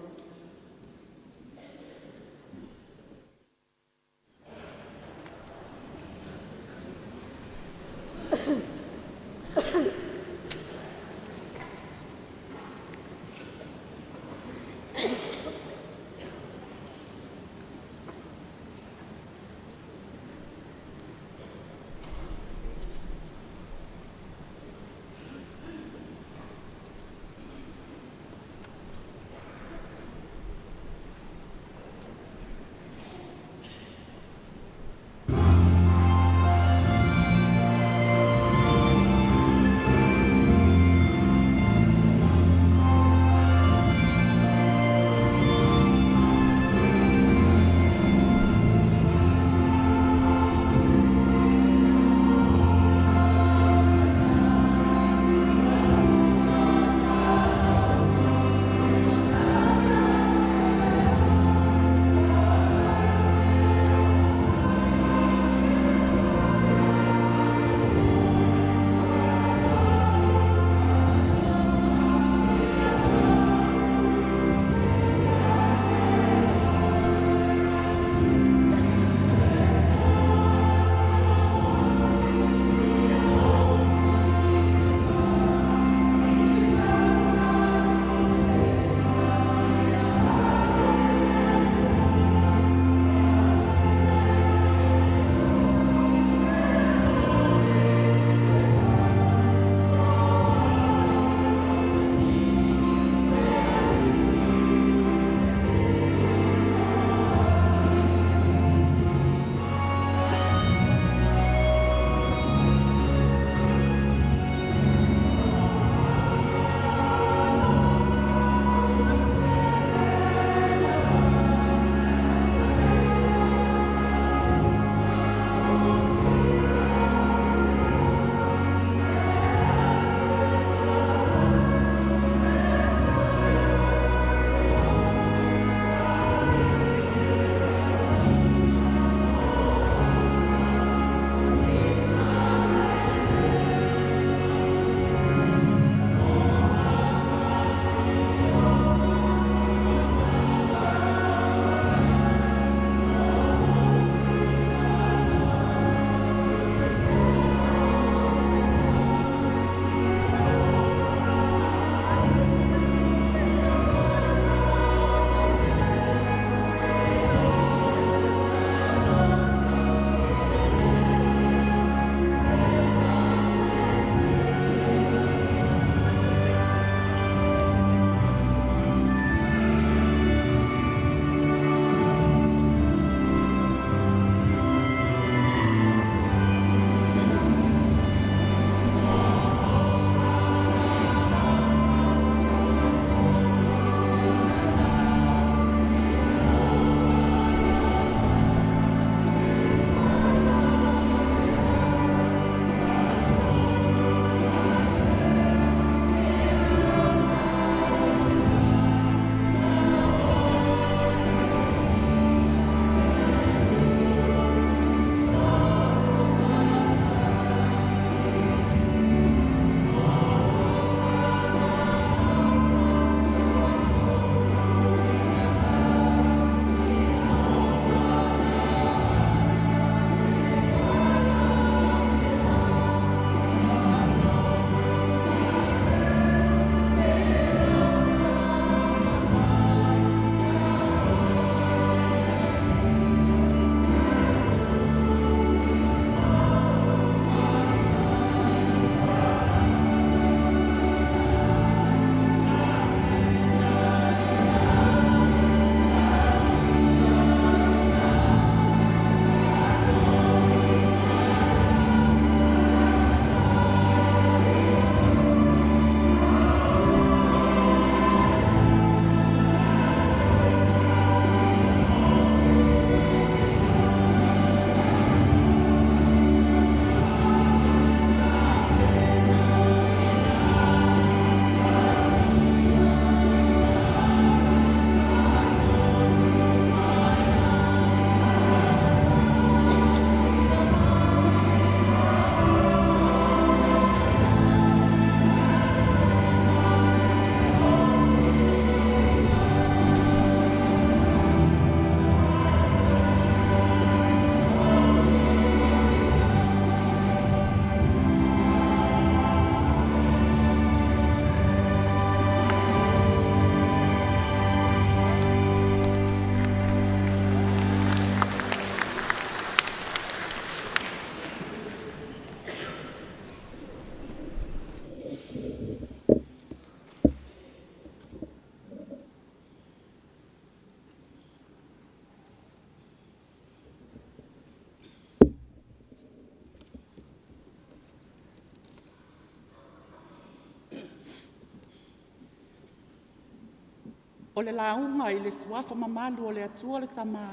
O le lauga i le suafa mamalu o le Atua le Tama,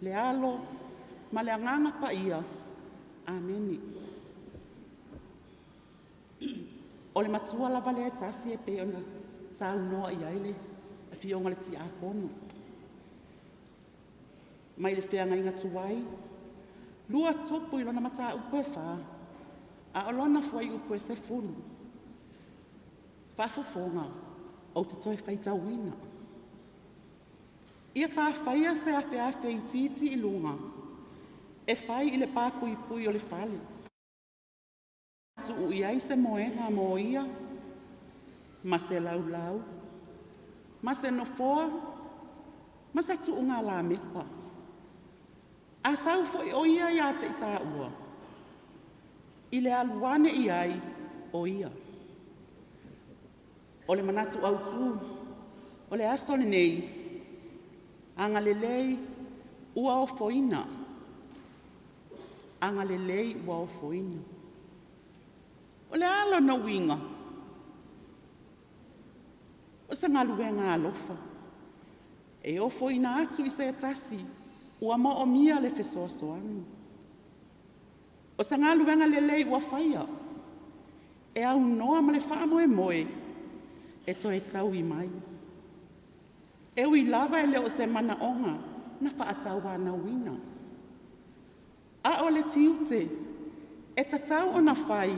le Alo ma le Agaga Paia. Amene. O le matua lava lea e tasi e pei ona saunoa i ai le Afioga i le Tiakono. Mai le feagaiga tuai, 2 Tupu i lona mataupu e 4, a o lona fuaiupu e 10. Faafofoga, ou te toe faitauina. Ia tafaia se afeafe itiiti i luga e fai i le papuipui o le fale, tuu i ai se moega mo ia, ma se laulau, ma se nofoa, ma se tuugalamepa. A sau foi o ia ia te i tāua, i le alu ane i ai o ia. O le manatu autu o le aso lenei, agalelei ua ofoina, agalelei ua ofoina. O le a lona uiga? O se galuega alofa e ofoina atu i se tasi ua moomia le fesoasoani. O se galuega lelei ua faia e aunoa ma le faamoemoe e toe taui mai. E ui lava e le o se manaoga na faatauanauina, a o le tiute e tatau ona fai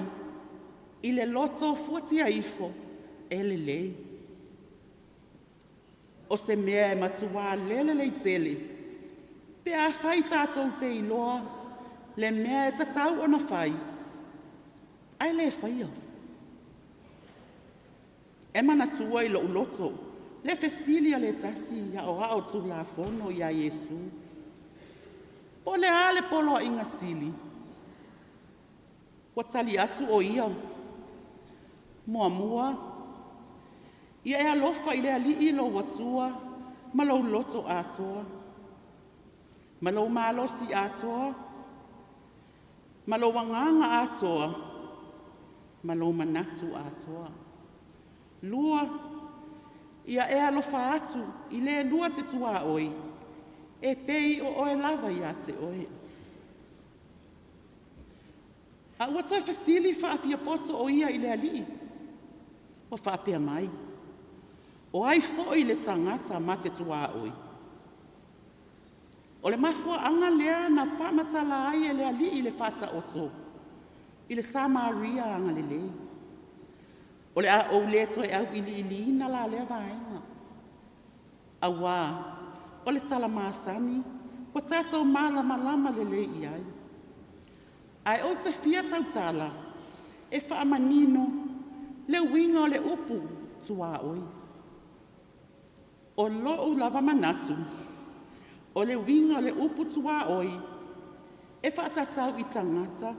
i le loto fuatia ifo e lelei. O se mea e matua le lelei tele pe afai tatou te iloa le mea e tatau ona fai, ae le faia. E manatua i lou loto le fesili a le tasi Aoao Tulafono ia Iesu, “Po o le a le poloaiga sili?” Ua tali atu o Ia, “Muamua, ia e alofa i le Alii lou Atua ma lou loto atoa, ma lou malosi atoa, ma lou agaga atoa, ma lou manatu atoa. Lua, ia e alofa atu i le lua te tuaoi e pei o oe lava ia te oe.” A ua toe fesili faafiapoto o ia i le Alii ua faapea mai, “O ai foi le tagata ma te tuaoi?” O le mafuaaga lea na faamatala ai e le Alii le Faataoto i le Samaria agalelei. O le a ou le toe auiliiliina la lea vaega, aua o le tala masani ua tatou malamalama lelei i ai. Ae ou te fia tautala e faamanino le uiga o le upu tuaoi. O lou lava manatu, o le uiga o le upu tuaoi, e faatatau i tagata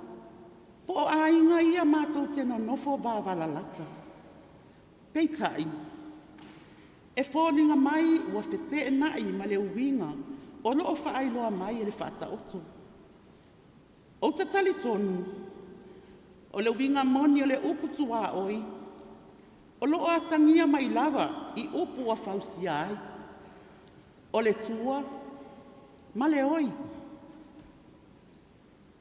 po o aiga ia matou te nonofo vavalalata. Peitai, e foliga mai ua feteenai ma le uiga o lo o faailoa mai e le Faataoto. Ou te talitonu o le uiga moni o le upu tuaoi, o lo o atagia mai lava i upu ua fausia ai, o le tua ma le oi.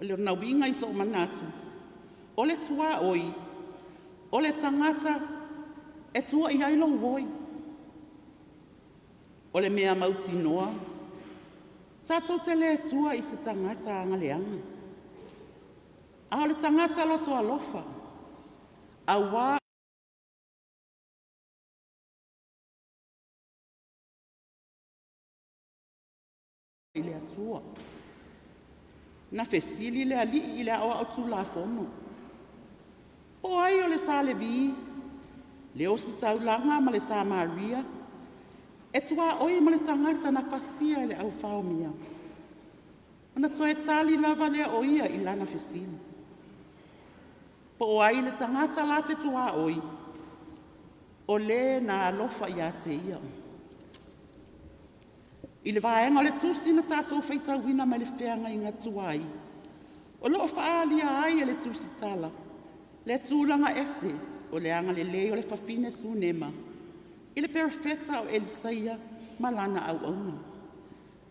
O lona uiga i sou manatu, o le tuaoi, o le tagata e tua i ai lou oi. O le mea mautinoa, tatou te le tua i se tagata agaleaga, a o le tagata loto alofa, aua i le Atua. Na fesili le Alii i le Aoao Tulafono, po o ai o le Sa Levi, le ositaulaga ma le Samaria e tuaoi ma le tagata na fasia e le au faomia? Ona toe tali lava lea o ia i lana fesili, po o ai le tagata la te tuaoi? O le na alofa ia te ia. I le vaega o le tusi na tatou faitauina mai le feagaiga tuai, o lo o faaalia ai e le Tusitala le tulaga ese o le agalelei o le fafine Sunema. i le perofeta o Elisaia ma lana auauna.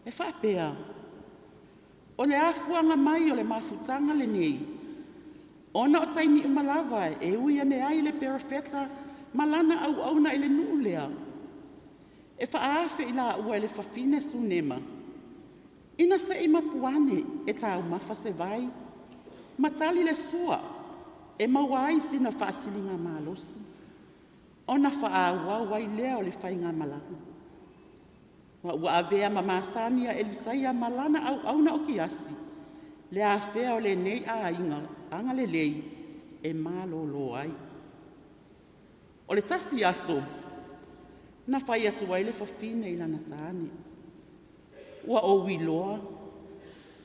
E faapea, o le afuaga mai o le mafutaga lenei, ona o taimi uma lava e ui ane ai le perofeta ma lana auauna i le nuu lea, e faaafe i laua e le fafine Sunema, ina se i mapu ane e taumafa se vai ma tali le sua e maua ai sina faasiligamalosi, ona faaauau ai lea o le faigamalaga. Ma ua avea ma masani a Elisaia ma lana auauna o Kiasi le afea o lenei aiga agalelei e malolo ai. O le tasi aso, na fai atu ai le fafine i lana tane, ua ou iloa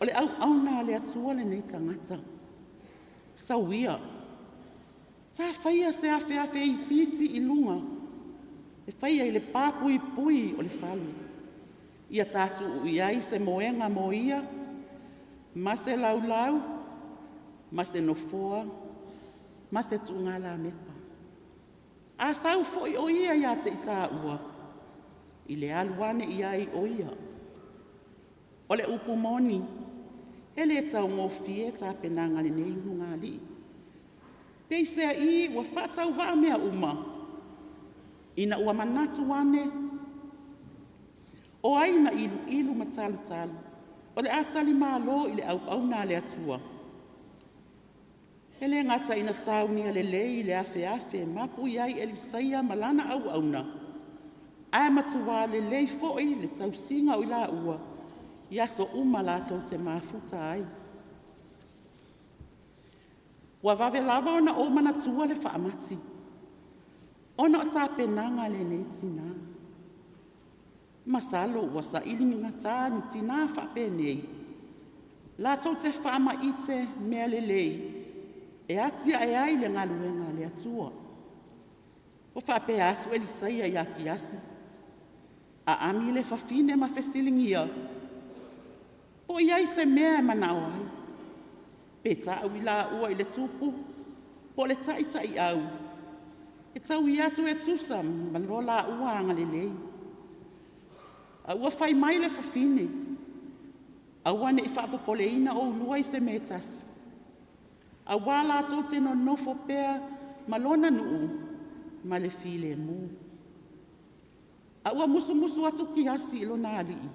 o le auauna a le Atua lenei tagata. Sau ia, ta faia se afeafe itiiti i luga e faia i le pa puipui o le fale, ia ta tuu i ai se moega mo ia, ma se laulau, ma se nofoa, ma se tuugalamepa. A sau foi o ia ia te i tāua, i le alu ane i ai o ia. O le upu moni, e le taugofie tapenaga a lenei ulugalii. Peiseai ua faatauvaa mea uma, ina ua manatu ane, o ai na iluilu ma talutalu o le a talimalo i le auauna a le Atua? E le gata ina saunia lelei le afeafe e mapu i ai Elisaia ma lana auauna, ae matua lelei foi le tausiga o i laua i aso uma latou te mafuta ai. Ua vave lava ona ou manatua le faamati, ona o tapenaga a lenei tina. Masalo ua saili gagata ni tina faapenei latou te faamaite mea lelei e atiae ai le galuega a le Atua. Ua faapea atu Elisaia ia Kiasi, aami le fafine ma fesiligia, po o i ai se mea e manao ai, pe tau i laua i le tupu po o le taitaiau e taui atu e tusa ma lo laua agalelei. A ua fai mai le fafine, aua ne i faapopoleina oulua i se mea e tasi, aua latou te nonofo pea ma lona nuu ma le filemu. A ua musumusu atu Kiasi i lona alii,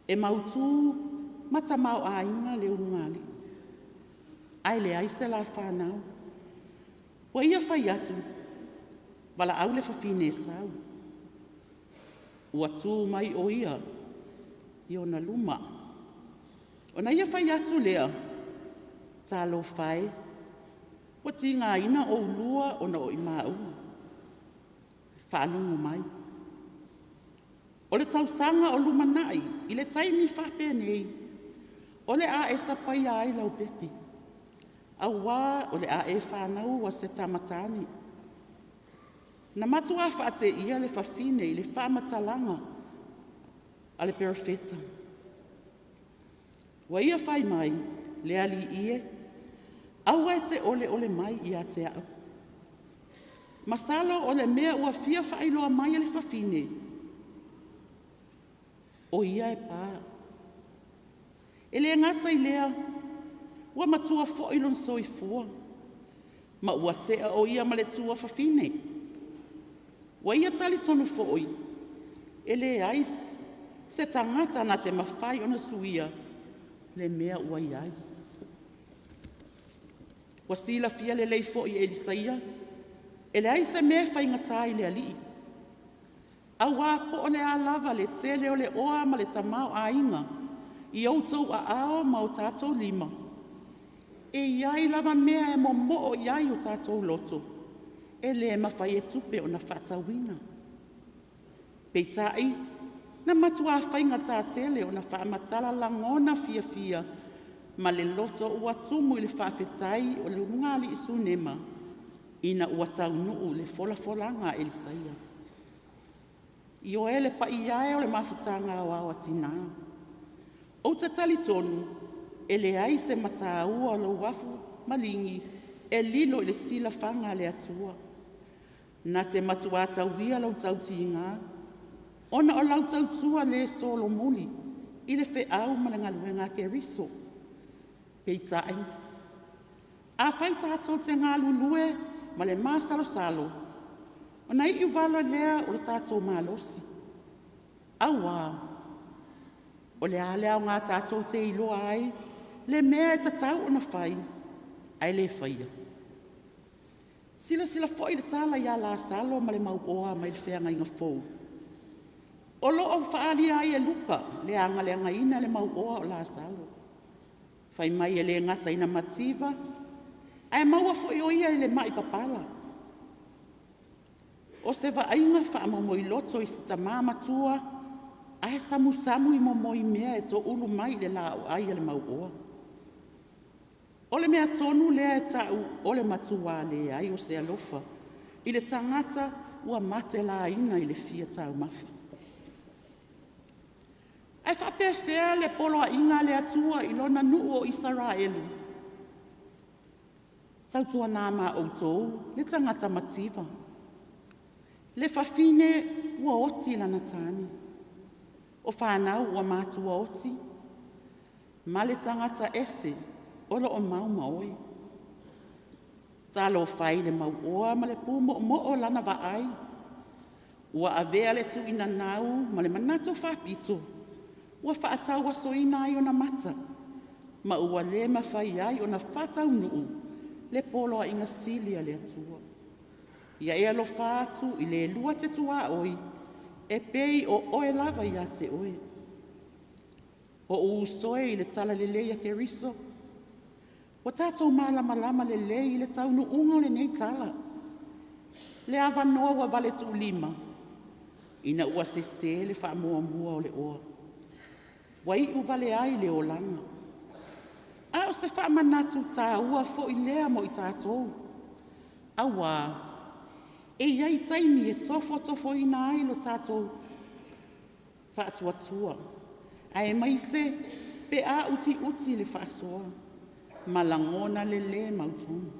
e mautu ma tamaoaiga le ulugalii, ae leai se lafanau. Ua ia fai atu, valaau le fafine e sau. Ua tu mai o ia i ona luma. Ona ia fai atu lea, talofa e, ua tigaina oulua ona o i maua. Faalogo mai. O le tausaga o lumanai i le taimi faapenei, o le a e sapaia ai lau pepe, aua o le a e fanaua se tama tane. Na matuā faateia le fafine i le faamatalaga a le perofeta. Ua ia fai mai, le Alii e, aua e te oleole mai ia te au. Masalo o le mea ua fia faailoa mai e le fafine, o ia e pa. E le gata i lea, ua matua foi lona soifua, ma ua tea o ia ma le tuafafine. Ua ia talitonu foi, e leai se tagata na te mafai ona suia le mea ua i ai. Ua silafia lelei foi e Elisaia, e leai se mea e faigata i le Alii, aua po o le a lava le tele o le oa ma le tamaoaiga i outou aao ma o tatou lima, e i ai lava mea e momoo i ai o tatou loto, e le mafai e tupe ona faatauina. Peitai, na matuā faigata tele ona faamatala lagona fiafia ma le loto ua tumu i le faafetai o le ulugalii Sunema ina ua taunuu le folafolaga a Elisaia. Ioe le paia e o le Mafutaga Aoao a Tina, ou te talitonu e leai se mataua o lou afu maligi e lilo i le silafaga a le Atua. Na te matuā tauia lou tautigā, ona o lau tautua lē solomuli i le feau ma le galuega a Keriso. Peitai, afai tatou te galulue ma le masalosalo, ona iu vale lea o le tatou malosi. Auā, o le a le aoga tatou te iloa ai le mea e tatau ona fai, ae le faia? Silasila foi i le tala ia Lasalo ma le mauoa mai le feagaiga fou. O lo o faaalia ai e Luka le agaleagaina le mauoa o Lasalo. Fai mai e le gata ina mativa, ae maua foi o ia i le ma'i papala. O se vaaiga faamomoiloto i se tama matua ae samusamu i momoimea e toulu mai i le laoai a le mauoa. O le mea tonu lea e ta'u o le matuā leai o se alofa i le tagata ua matelaina i le fia taumafa. Ae faapefea le poloaiga a le Atua i lona nuu o Isaraelu? Tautuana ma outou le tagata mativa, le fafine ua oti lana tane, o fanau ua matuaoti ma le tagata ese o lo o mau ma oe. Talofa e i le mauoa ma le pumoomoo o lana vaai, ua avea le tuinanau ma le manatu faapito ua faatauasoina ai ona mata, ma ua le mafai ai ona faataunuu le poloaiga sili a le Atua. Ia e alofa atu i le lua te tuaoi e pei o oe lava ia te oe. O uso e i le talalelei a Keriso, ua tatou malamalama lelei i le taunuuga o lenei tala. Le avanoa ua valetuulima ina ua sesē le faamuamua o le oa, ua iu vale ai le olaga. A o se faamanatu taua foi lea mo i tatou, auā e i ai taimi e tofotofoina ai lo tatou faatuatua, aemaise pe a utiuti le faasoa ma lagona le lē mautonu.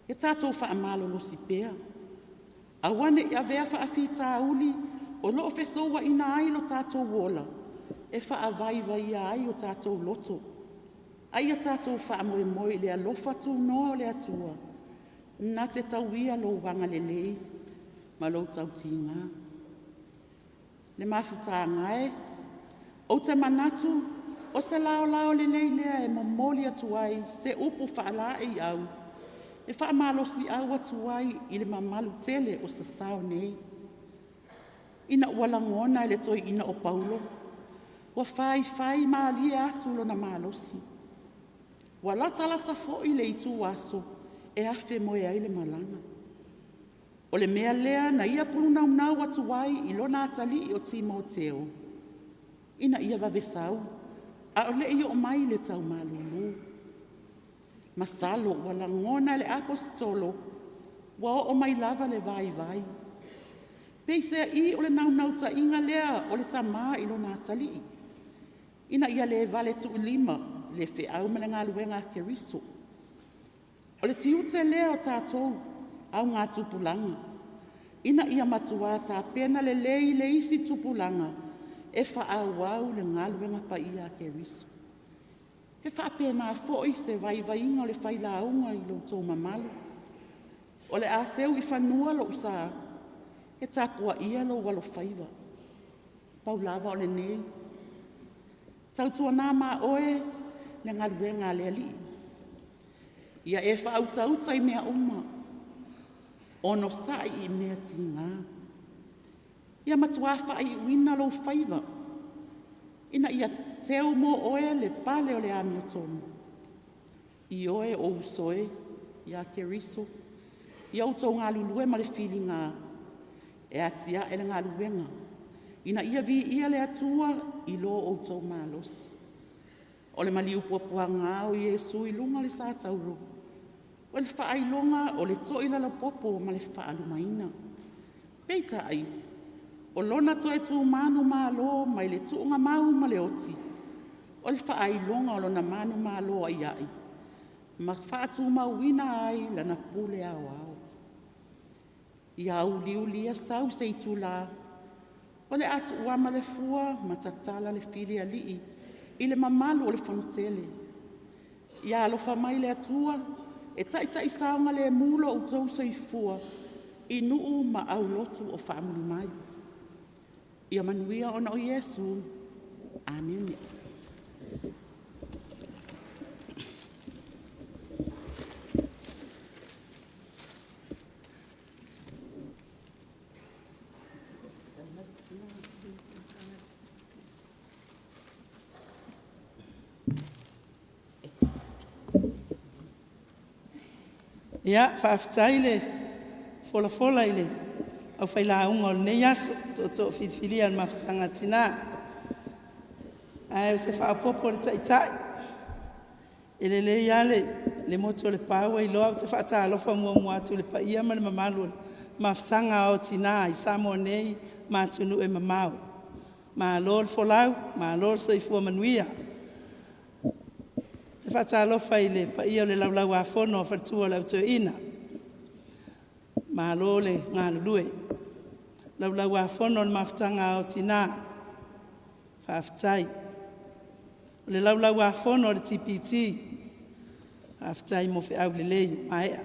Ia tatou faamalolosi pea, aua ne i avea faafitauli o lo o fesouaina ai lo tatou ola e faavaivaia ai o tatou loto, a ia tatou faamoemoe i le alofa tunoa o le Atua na te tauia lou agalelei ma lou tautiga. Le mafutaga e, ou te manatu o se laolao lelei lea e momoli atu ai se upu faalaeiau e faamalosiau atu ai i le mamalu tele o sasao nei. Ina ua lagona e le toeaina o Paulo ua faifai malie atu lona malosi, ua latalata foi le ituaso e afemoe ai le malaga. O le mea lea na ia pulunaunau atu ai i lona atalii o Timoteo ina ia vave sau, a o le i oo mai le tau malulu. Masalo ua lagona e le Aposetolo ua oo mai lava le vaivai. Peiseai o le naunautaiga lea o le tama i lona atalii, ina ia le valetuulima le feau ma le galuega a Keriso. O le tiute lea o tatou augatupulaga, ina ia matuā tapena lelei le isi tupulaga e faaauau le galuega paia a Keriso. E faapena foi se vaivaiga o le failauga i lo outou mamalu. O le a seu i fanua lou sa e tapuaia lou alofaiva. Pau lava o lenei, tautuana ma oe le galuega a le Alii, ia e faautauta i mea uma, onosai i mea tiga. Ia matuā faaiuina lou faiva ina ia teu mo oe le pale o le amiotonu. Ioe o uso e ia Keriso, ia outou galulue ma le filiga e atia'e le galuega ina ia viia le Atua i lo outou malosi. O le maliu puapuaga o Iesu i luga o le satauro, o le faailoga o le toilalopopo ma le faalumaina. Peitai, o lona toe tu manumalo mai le tuugamau ma le oti, o le faailoga o lona manumalo aiai ma faatumauina ai lana pule aoao. Ia auliuli ia sau i se itulā, o le a tuuama le fua ma tatala le fili alii i le mamalu o le Fonotele. Ia alofa mai le Atua e taita'i saogalemu lo outou soifua i nuu ma aulotu o faamuli mai. Ia manuia ona o Iesu. Amene. Ia, faafetai le folafola i le aufailauga o lenei aso, tootoo filifilia o le Mafutaga a Tina. Ae o se faaopoopo i le Taitai, e lelei lava le motu o le pa ua iloa. Ou te faatalofa muamua atu i le paia ma le mamalu o le Mafutaga Ao a Tina i Samoa nei ma atunuu e mamao. Malo le folau, malo le soifua manuia. Ou te faatalofa i le paia o le Laulau-a-Fono a Faletua o le Au Toeaina, malo le galulue. Laulau-a-Fono a le Mafutaga Ao a Tina, faafetai. O le Laulau-a-Fono a le TPT, faafetai mo feau lelei ua maea.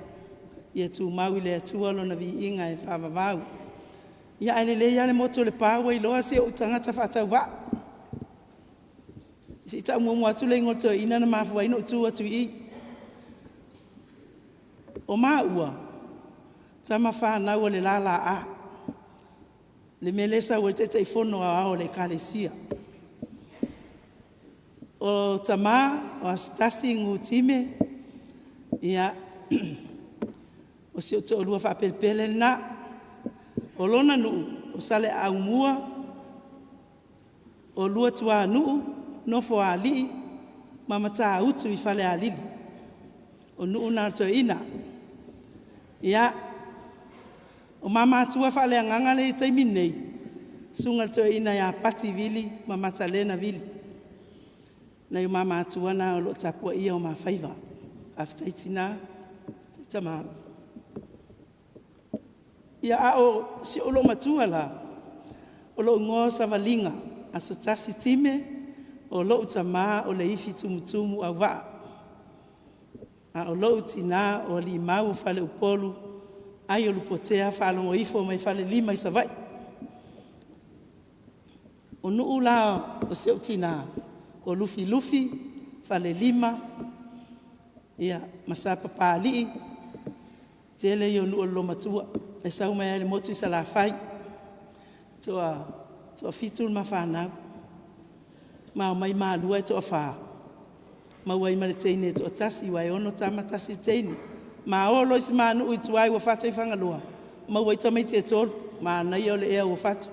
Ia tumau i le Atua lona viiga e faavavau. Ia ae lelei lava le motu o le pa ua iloa si ou tagata faatauvaa. Se i tau muamua atu le igoa o le toeaina na mafua ai ona ou tu atu i i. O maua, tama fanau a le lala A, le mea lea e sau ai le Taitaifono Aoao o le Ekalesia. O tama o Asotasi Gu Time, ia, o si ou toalua faapelepele lena. O lona nuu o Saleaaumua, o lua tuanuu, Nofoalii ma Matautu i Falealili. O nuu na o le toeaina. Ia, o ma matua faaleagaga lea e i ai i le taimi lenei, susuga i le toeaina ia Pati Vili ma Matalena Vili. Nai o ma matua na o lo o tapuaia o ma faiva. Faafetai tina, faafetai tama. Ia, a o si ou loomatua la, o lou igoa o Savaliga Asotasi Time, o lou tama o Leifi Tumutumu Auvaa, a o lou tina o Aliimau Faleupolu Aiolupotea Faalogoifo mai Falelima i Savaii. O nuu la o si ou tina o Lufilufi, Falelima ma Sapapalii. Tele ia o nuu o le loomatua e sau mai lava i le motu i Salafai. Toafitu le ma fanau, ma omai Malua e toafa, maua ai ma le teine e toatasi, aua e 6 tama tasi le teine. Ma o loa i si ma nuu i tua i Uafato i Fagaloa maua ai tamaiti e tolu, manaia o le ea o Uafato.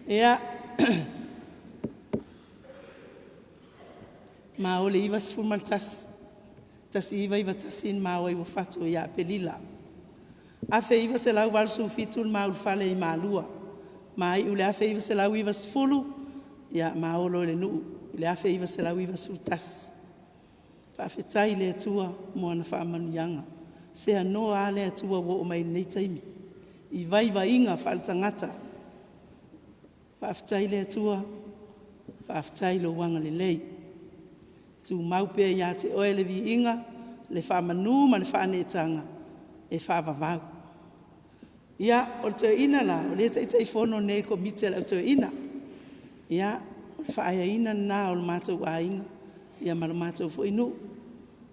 Ia, ma o i le 1991 na ma o ai i Uafato ia Aperila. 1987 na ma ulufale ai i Malua, ma iu i le 1990 ma o loa i le nuu i le 1991. Faafetai i le Atua mo ana faamanuiaga. Seanoa lava le Atua ua oo mai i lenei taimi i vaivaiga faaletagata. Faafetai i le Atua, faafetai i lou agalelei. Tumau pea ia te Oe le viiga, le faamanu ma le faaneetaga e faavavau. Ia, o le toeaina la o lea e Taitaifono nei i le Komiti a le Au Toeaina. Ia, o le faaeaina lena o le matou aiga ma le matou foi nuu.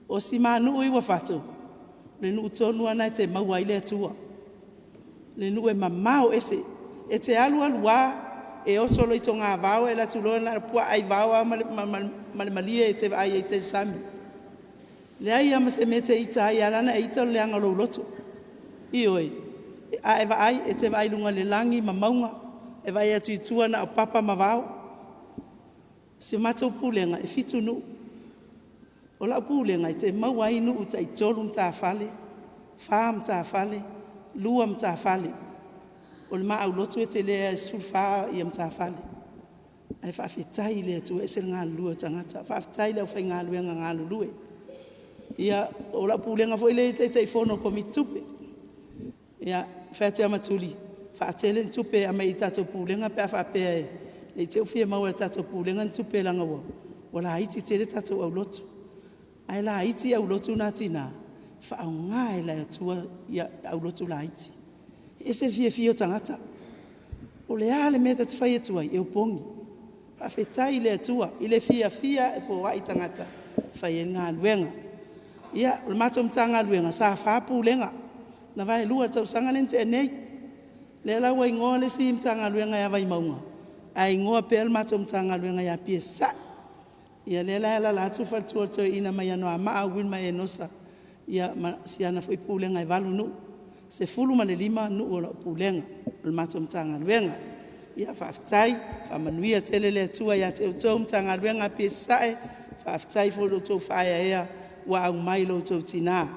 O si ma nuu i Uafato, o le nuu tonu lava lena e te maua ai le Atua, le nuu e mamao ese. E te alu alu lava e oso loa i togavao e alu atu loa na o le puaa aivao lava ma le malie e te vaai ai i tai i le sami. E leai lava ma se mea e te ita ai, e ala ona e ita o le leaga o lou loto. Ioe, a e vaai e te vaai i luga o le lagi ma mauga, e vaai atu i tua na o papa ma vao. O si a matou pulega e 7 nuu. O lau pulega e te maua ai nuu tai-3 matafale, 4 matafale, 2 matafale. O le ma aulotu e tele lava i le 14 matafale. Ae faafetai i le Atua e ese le galulue o tagata. Faafetai i le aufaigaluega galulue. Ia, o lau pulega foi lea e Taitaifono i le Komiti Tupe. Ia, fai atu ia Matuli, faatele ni tupe e aumai i le tatou Pulega pe a faapea ne i te i ua fia maua e le tatou Pulega ni tupe leaga ua laiti tele tatou aulotu. Ae laiti aulotu na tina, faaaoga e le Atua aulotu laiti. E ese le fiafia o tagata. O le a le mea ta te fai atu ai, e opogi. Faafetai i le Atua i le fiafia e foai tagata e fai ai le galuega. Ia, o le matou Matagaluega, sa fa Pulega, na vaelua i le tausaga lea na tea nei. Lea la ua igoa le isi Matagaluega ia Vaimauga, ae igoa pea le matou Matagaluega ia Apia Sasae. Ia lea la e alaala atu le faletua o le toeaina mai Anoamaa o Wilma Enosa ma si ana foi pulega e 8 nuu. E 15 nuu o lau pulega o le matou Matagaluega. Ia faafetai, faamanuia tele le Atua ia te outou Matagaluega a Apia Sasae, faafetai foi i lo outou faaeaea ua aumai lo outou tina.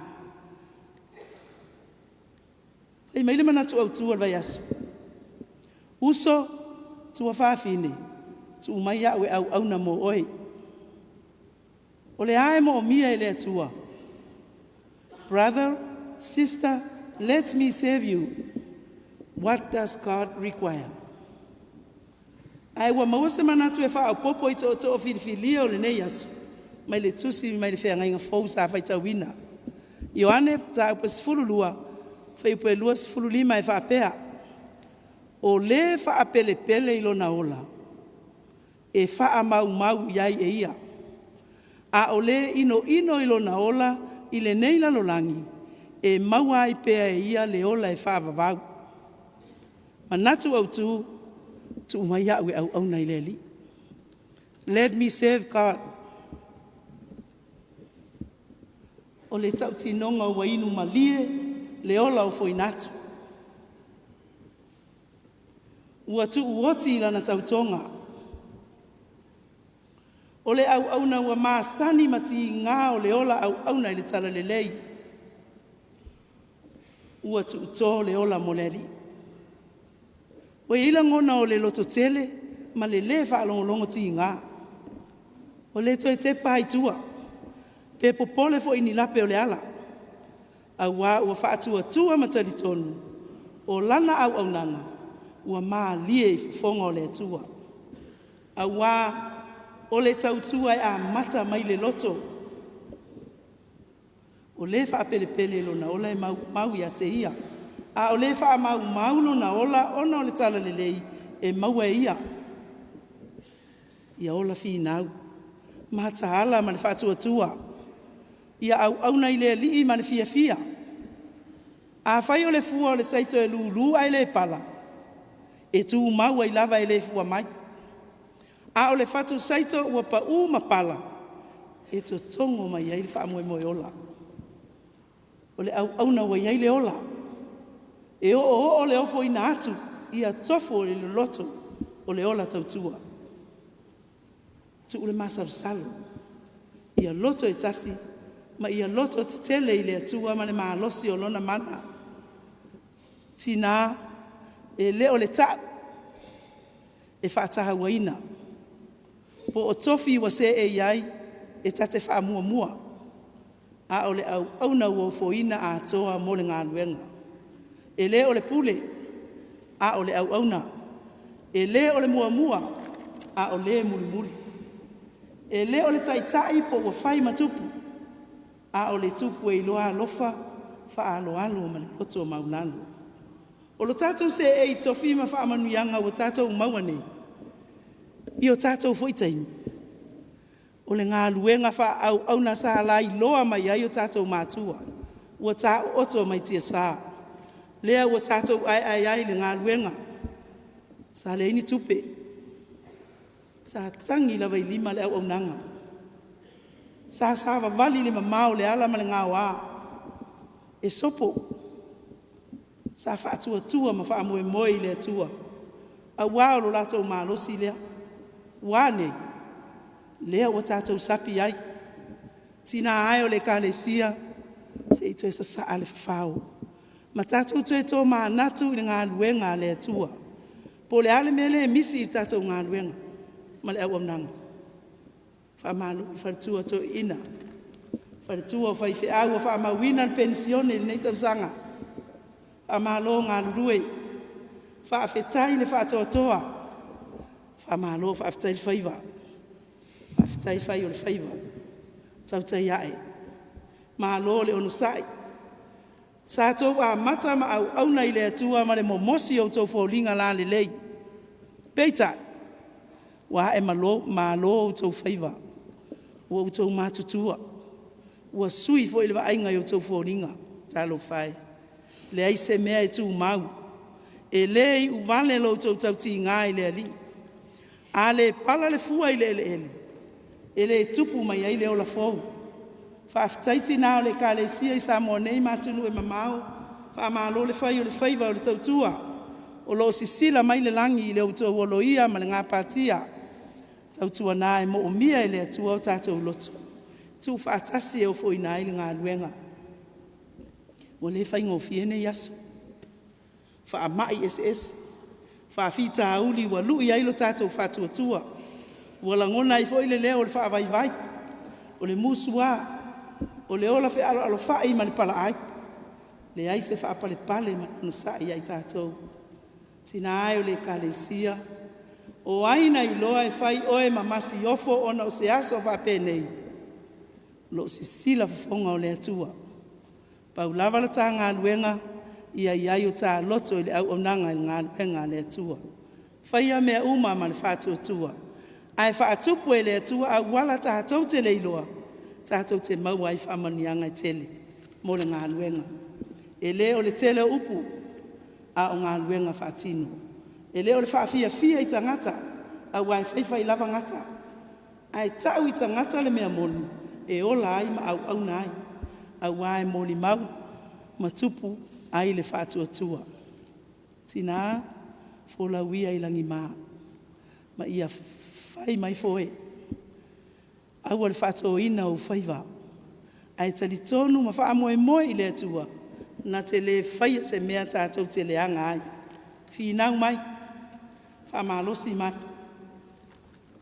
Fai mai le manatu autu o le vaiaso, uso, tuafafine, tuu mai au e auauna mo oe. O le a e moomia e le Atua? Brother, sister, let me serve you. What does God require? Ae ua maua se manatu e faaopoopo i tootoo filifilia o lenei aso mai le tusi mai le Feagaiga Fou sa faitauina. Ioane Mataupu 12, fuaiupu e 25 e faapea, O le faapelepele i lona ola, e faamaumau i ai e ia, a o le inoino i lona ola i lenei lalolagi, e maua ai pea e ia le ola e faavavau. Manatu autu, tuu mai au e auauna i le Alii. Let me serve God. O le tautinoga ua inu malie le ola o Foinato. Ua tuuoti i lana tautoga. O le auauna ua masani ma tiga o le ola auauna i le talalelei. Ua tuuto le ola mo le Alii. Ua i ai lagona o le lototele ma le lē faalogologo tiga. Ua le toe tepa lava i tua, pe popole foi i ni lape o le ala, auā ua faatuatua ma talitonu o lana auaunaga ua malie i fofoga o le Atua. Auā o le tautua e amata mai le loto. O le faapelepele lona ola e maumau ia te ia, a o le faamaumau lona ola ona o le talalelei, e maua e ia. Ia ola finau, mataala ma le faatuatua, ia auauna i le Alii ma le fiafia. Afai o le fua o le saito e lulu ae le pala, e tumau ai lava e le fua mai. A o le fatu saito ua pau ma pala, e totogo mai ai le faamoemoe ola. O le auauna ua i ai le ola, e oooo le ofoina atu, ia tofo i le loloto o le ola tautua. Tuu le masalosalo, ia loto e tasi ma ia loto tetele i le Atua ma le malosi o Lona mana. Tina, e le o le tau e faatauaina, po o tofi ua seei ai e ta te faamuamua, a o le auauna ua ofoina atoa mo le galuega. E le o le pule, a o le auauna. E le o le muamua, a o le mulimuli. E le o le taitai po ua fai ma tupu, a o le tupu e iloa alofa, faaaloalo ma le loto maualalo. O le tatou seei i tofiga ma faamanuiaga ua tatou maua nei, i o tatou foi taimi, o le galuega faaauauna sa lailoa mai ai o tatou matua ua taooto mai tiasa, lea ua tatou aeae ai i le galuega. Sa leai ni tupe, sa tagi lava i lima le auaunaga, sa savavali i le mamao o le ala ma le gaoa e sopo. Sa faatuatua ma faamoemoe i le Atua aua o lo latou malosi lea. Ua a nei? Lea ua tatou sapi ai, tina e o le Ekalesia, se i toe sasaa le fafao ma tatou toe tomanatu i le galuega a le Atua. Po o le a le mea lea e misi i le tatou galuega ma le auaunaga. Faamalo i faletua toeaiina, faletua o faifeau ua faamauina le penisione i lenei tausaga. Faamalo galulue, faafetai le faatoatoa, faamalo faafetai le faiva, faafetai fai o le faiva, tautai ae, malo le onosai. Sa outou amata ma auauna i le Atua ma le momosi o outou foliga lalelei, peitai, ua ae malo outou faiva, ua outou matutua, ua sui foi le vaaiga i outou foliga. Talofa e, leai se mea e tumau, e le iu vale lo outou tautiga i le Alii. A le pala le fua i le eleele, e le tupu mai ai le ola fou. Faafetai tina o le Ekalesia i Samoa nei ma atunuu e mamao, faamalo le fai o le faiva o le tautua. O lo o sisila mai le lagi i lo outou oloia ma le gapatia. Tautuana e moomia e le Atua o tatou loto, tuufaatasi e ofoina ai le galuega. Ua le faigofie nei aso, faamai eseese, faafitauli ua lui ai lo tatou faatuatua, ua lagona ai foi le leo o le faavaivai, o le musua, o le ola fealoalofai ma le palaai. Leai se faapalepale ma le onosai ia i tatou. Tina e o le Ekalesia, o ai na iloa e fai oe ma masiofo ona o se aso faapenei? O lo o sisila fofoga o le Atua. Pau lava le ta galuega, ia i ai o ta loto i le auaunaga i le galuega a le Atua. Faia mea uma ma le faatuatua, ae faatupu e le Atua auala tatou te le iloa, tatou te maua ai faamanuiaga e tele mo le galuega. E le o le tele o upu, a o galuega faatino. E le o le faafiafia i tagata aua e faifai lava gata, ae tau i tagata le mea moni e ola ai ma auauna ai, aua e molimau ma tupu ai le faatuatua. Tina, folau ia i lagima ma ia fai mai foe, aua le faatoina ou faiva, ae talitonu ma faamoemoe i le Atua na te le faia se mea tatou te leaga ai. Finau mai, faamalosi mai.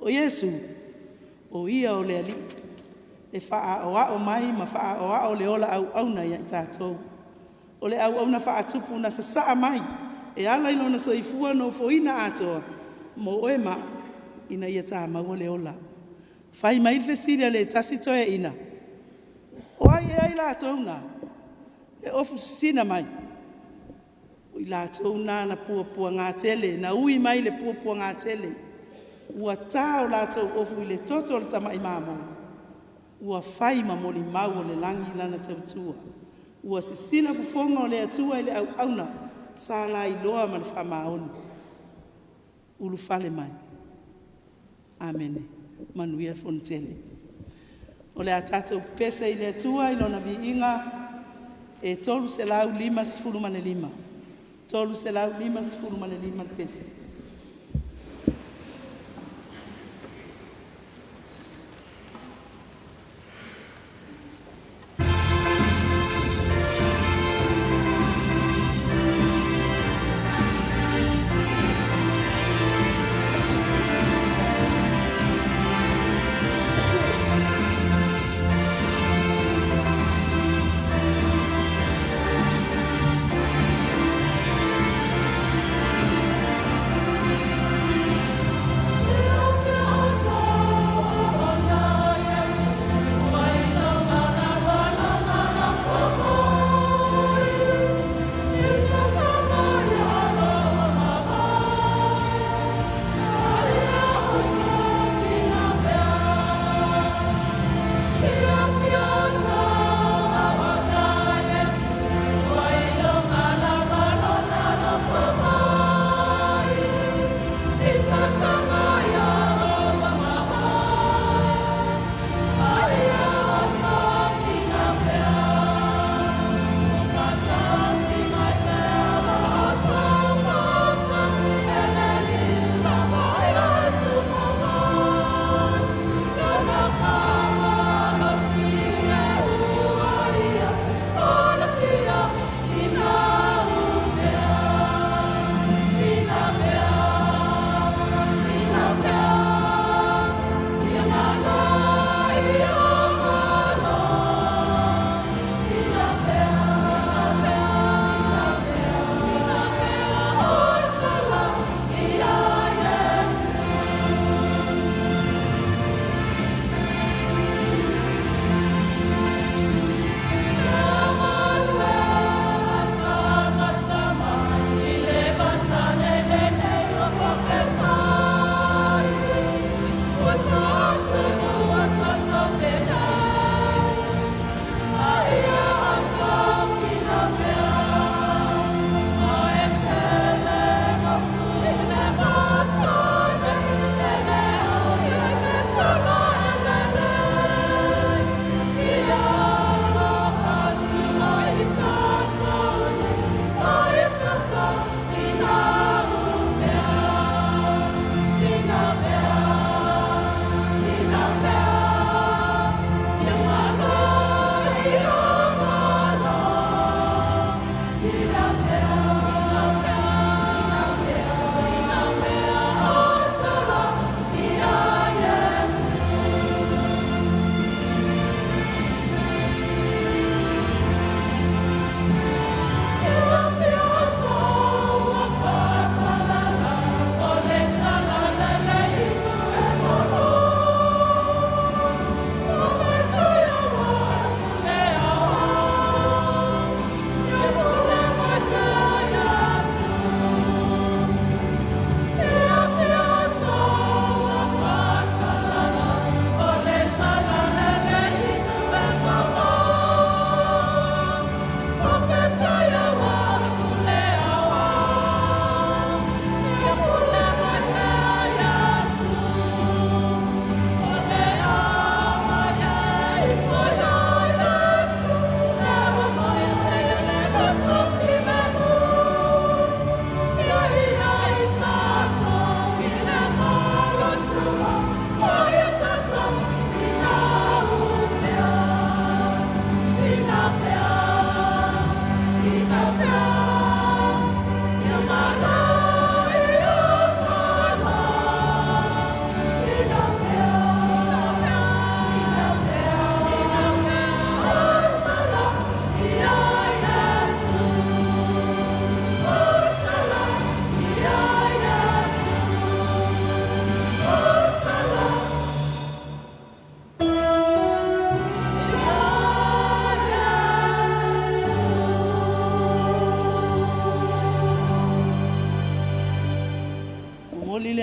O Iesu, o Ia o le Alii e faaaoao mai ma faaaoao le ola auauna ia i tatou. O le auauna faatupu na sasaa mai e ala i Lona soifua nofoina atoa mo oe ma au ina ia ta maua le ola. Fai mai le fesili a le tasi toeaina, o ai ea i latou na? E ofu sisina mai, o i latou na na puapuagatele, na ui mai le puapuagatele, ua ta o latou ofu i le toto o le tamai mamoe, ua fai ma molimau o le lagi lana tautua. Ua sisila fofoga o le Atua i le auauna sa lailoa ma le faamaoni. Ulufale mai. Amene. Manuia le Fonotele. O le a tatou pese i le Atua i Lona viiga e 355. 355 le pese.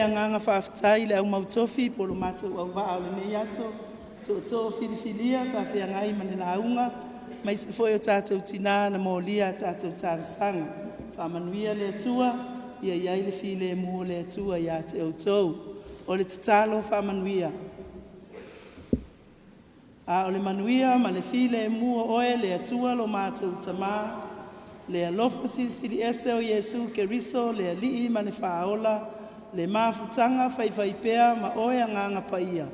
agaga faafetai i le au mautofi po o lo matou auvaa o lenei aso, tootoo filifilia sa feagai ma le lauga, aemaise foi o tatou tina na molia a tatou talosaga. Faamanuia le Atua, ia i ai le filemu o le Atua ia te outou. O le tatalo faamanuia. A o le manuia ma le filemu o oe le Atua lo matou Tama, le alofa Silisili Ese o Iesu Keriso le Alii ma le Faaola, le mafutaga faifaipea ma oe Agaga Paia,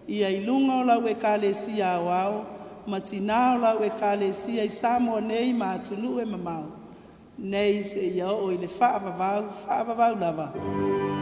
ia i luga o lau Ekalesia Aoao ma tina o lau Ekalesia i Samoa nei ma atunuu e mamao, nei seia oo i le faavavau, faavavau lava.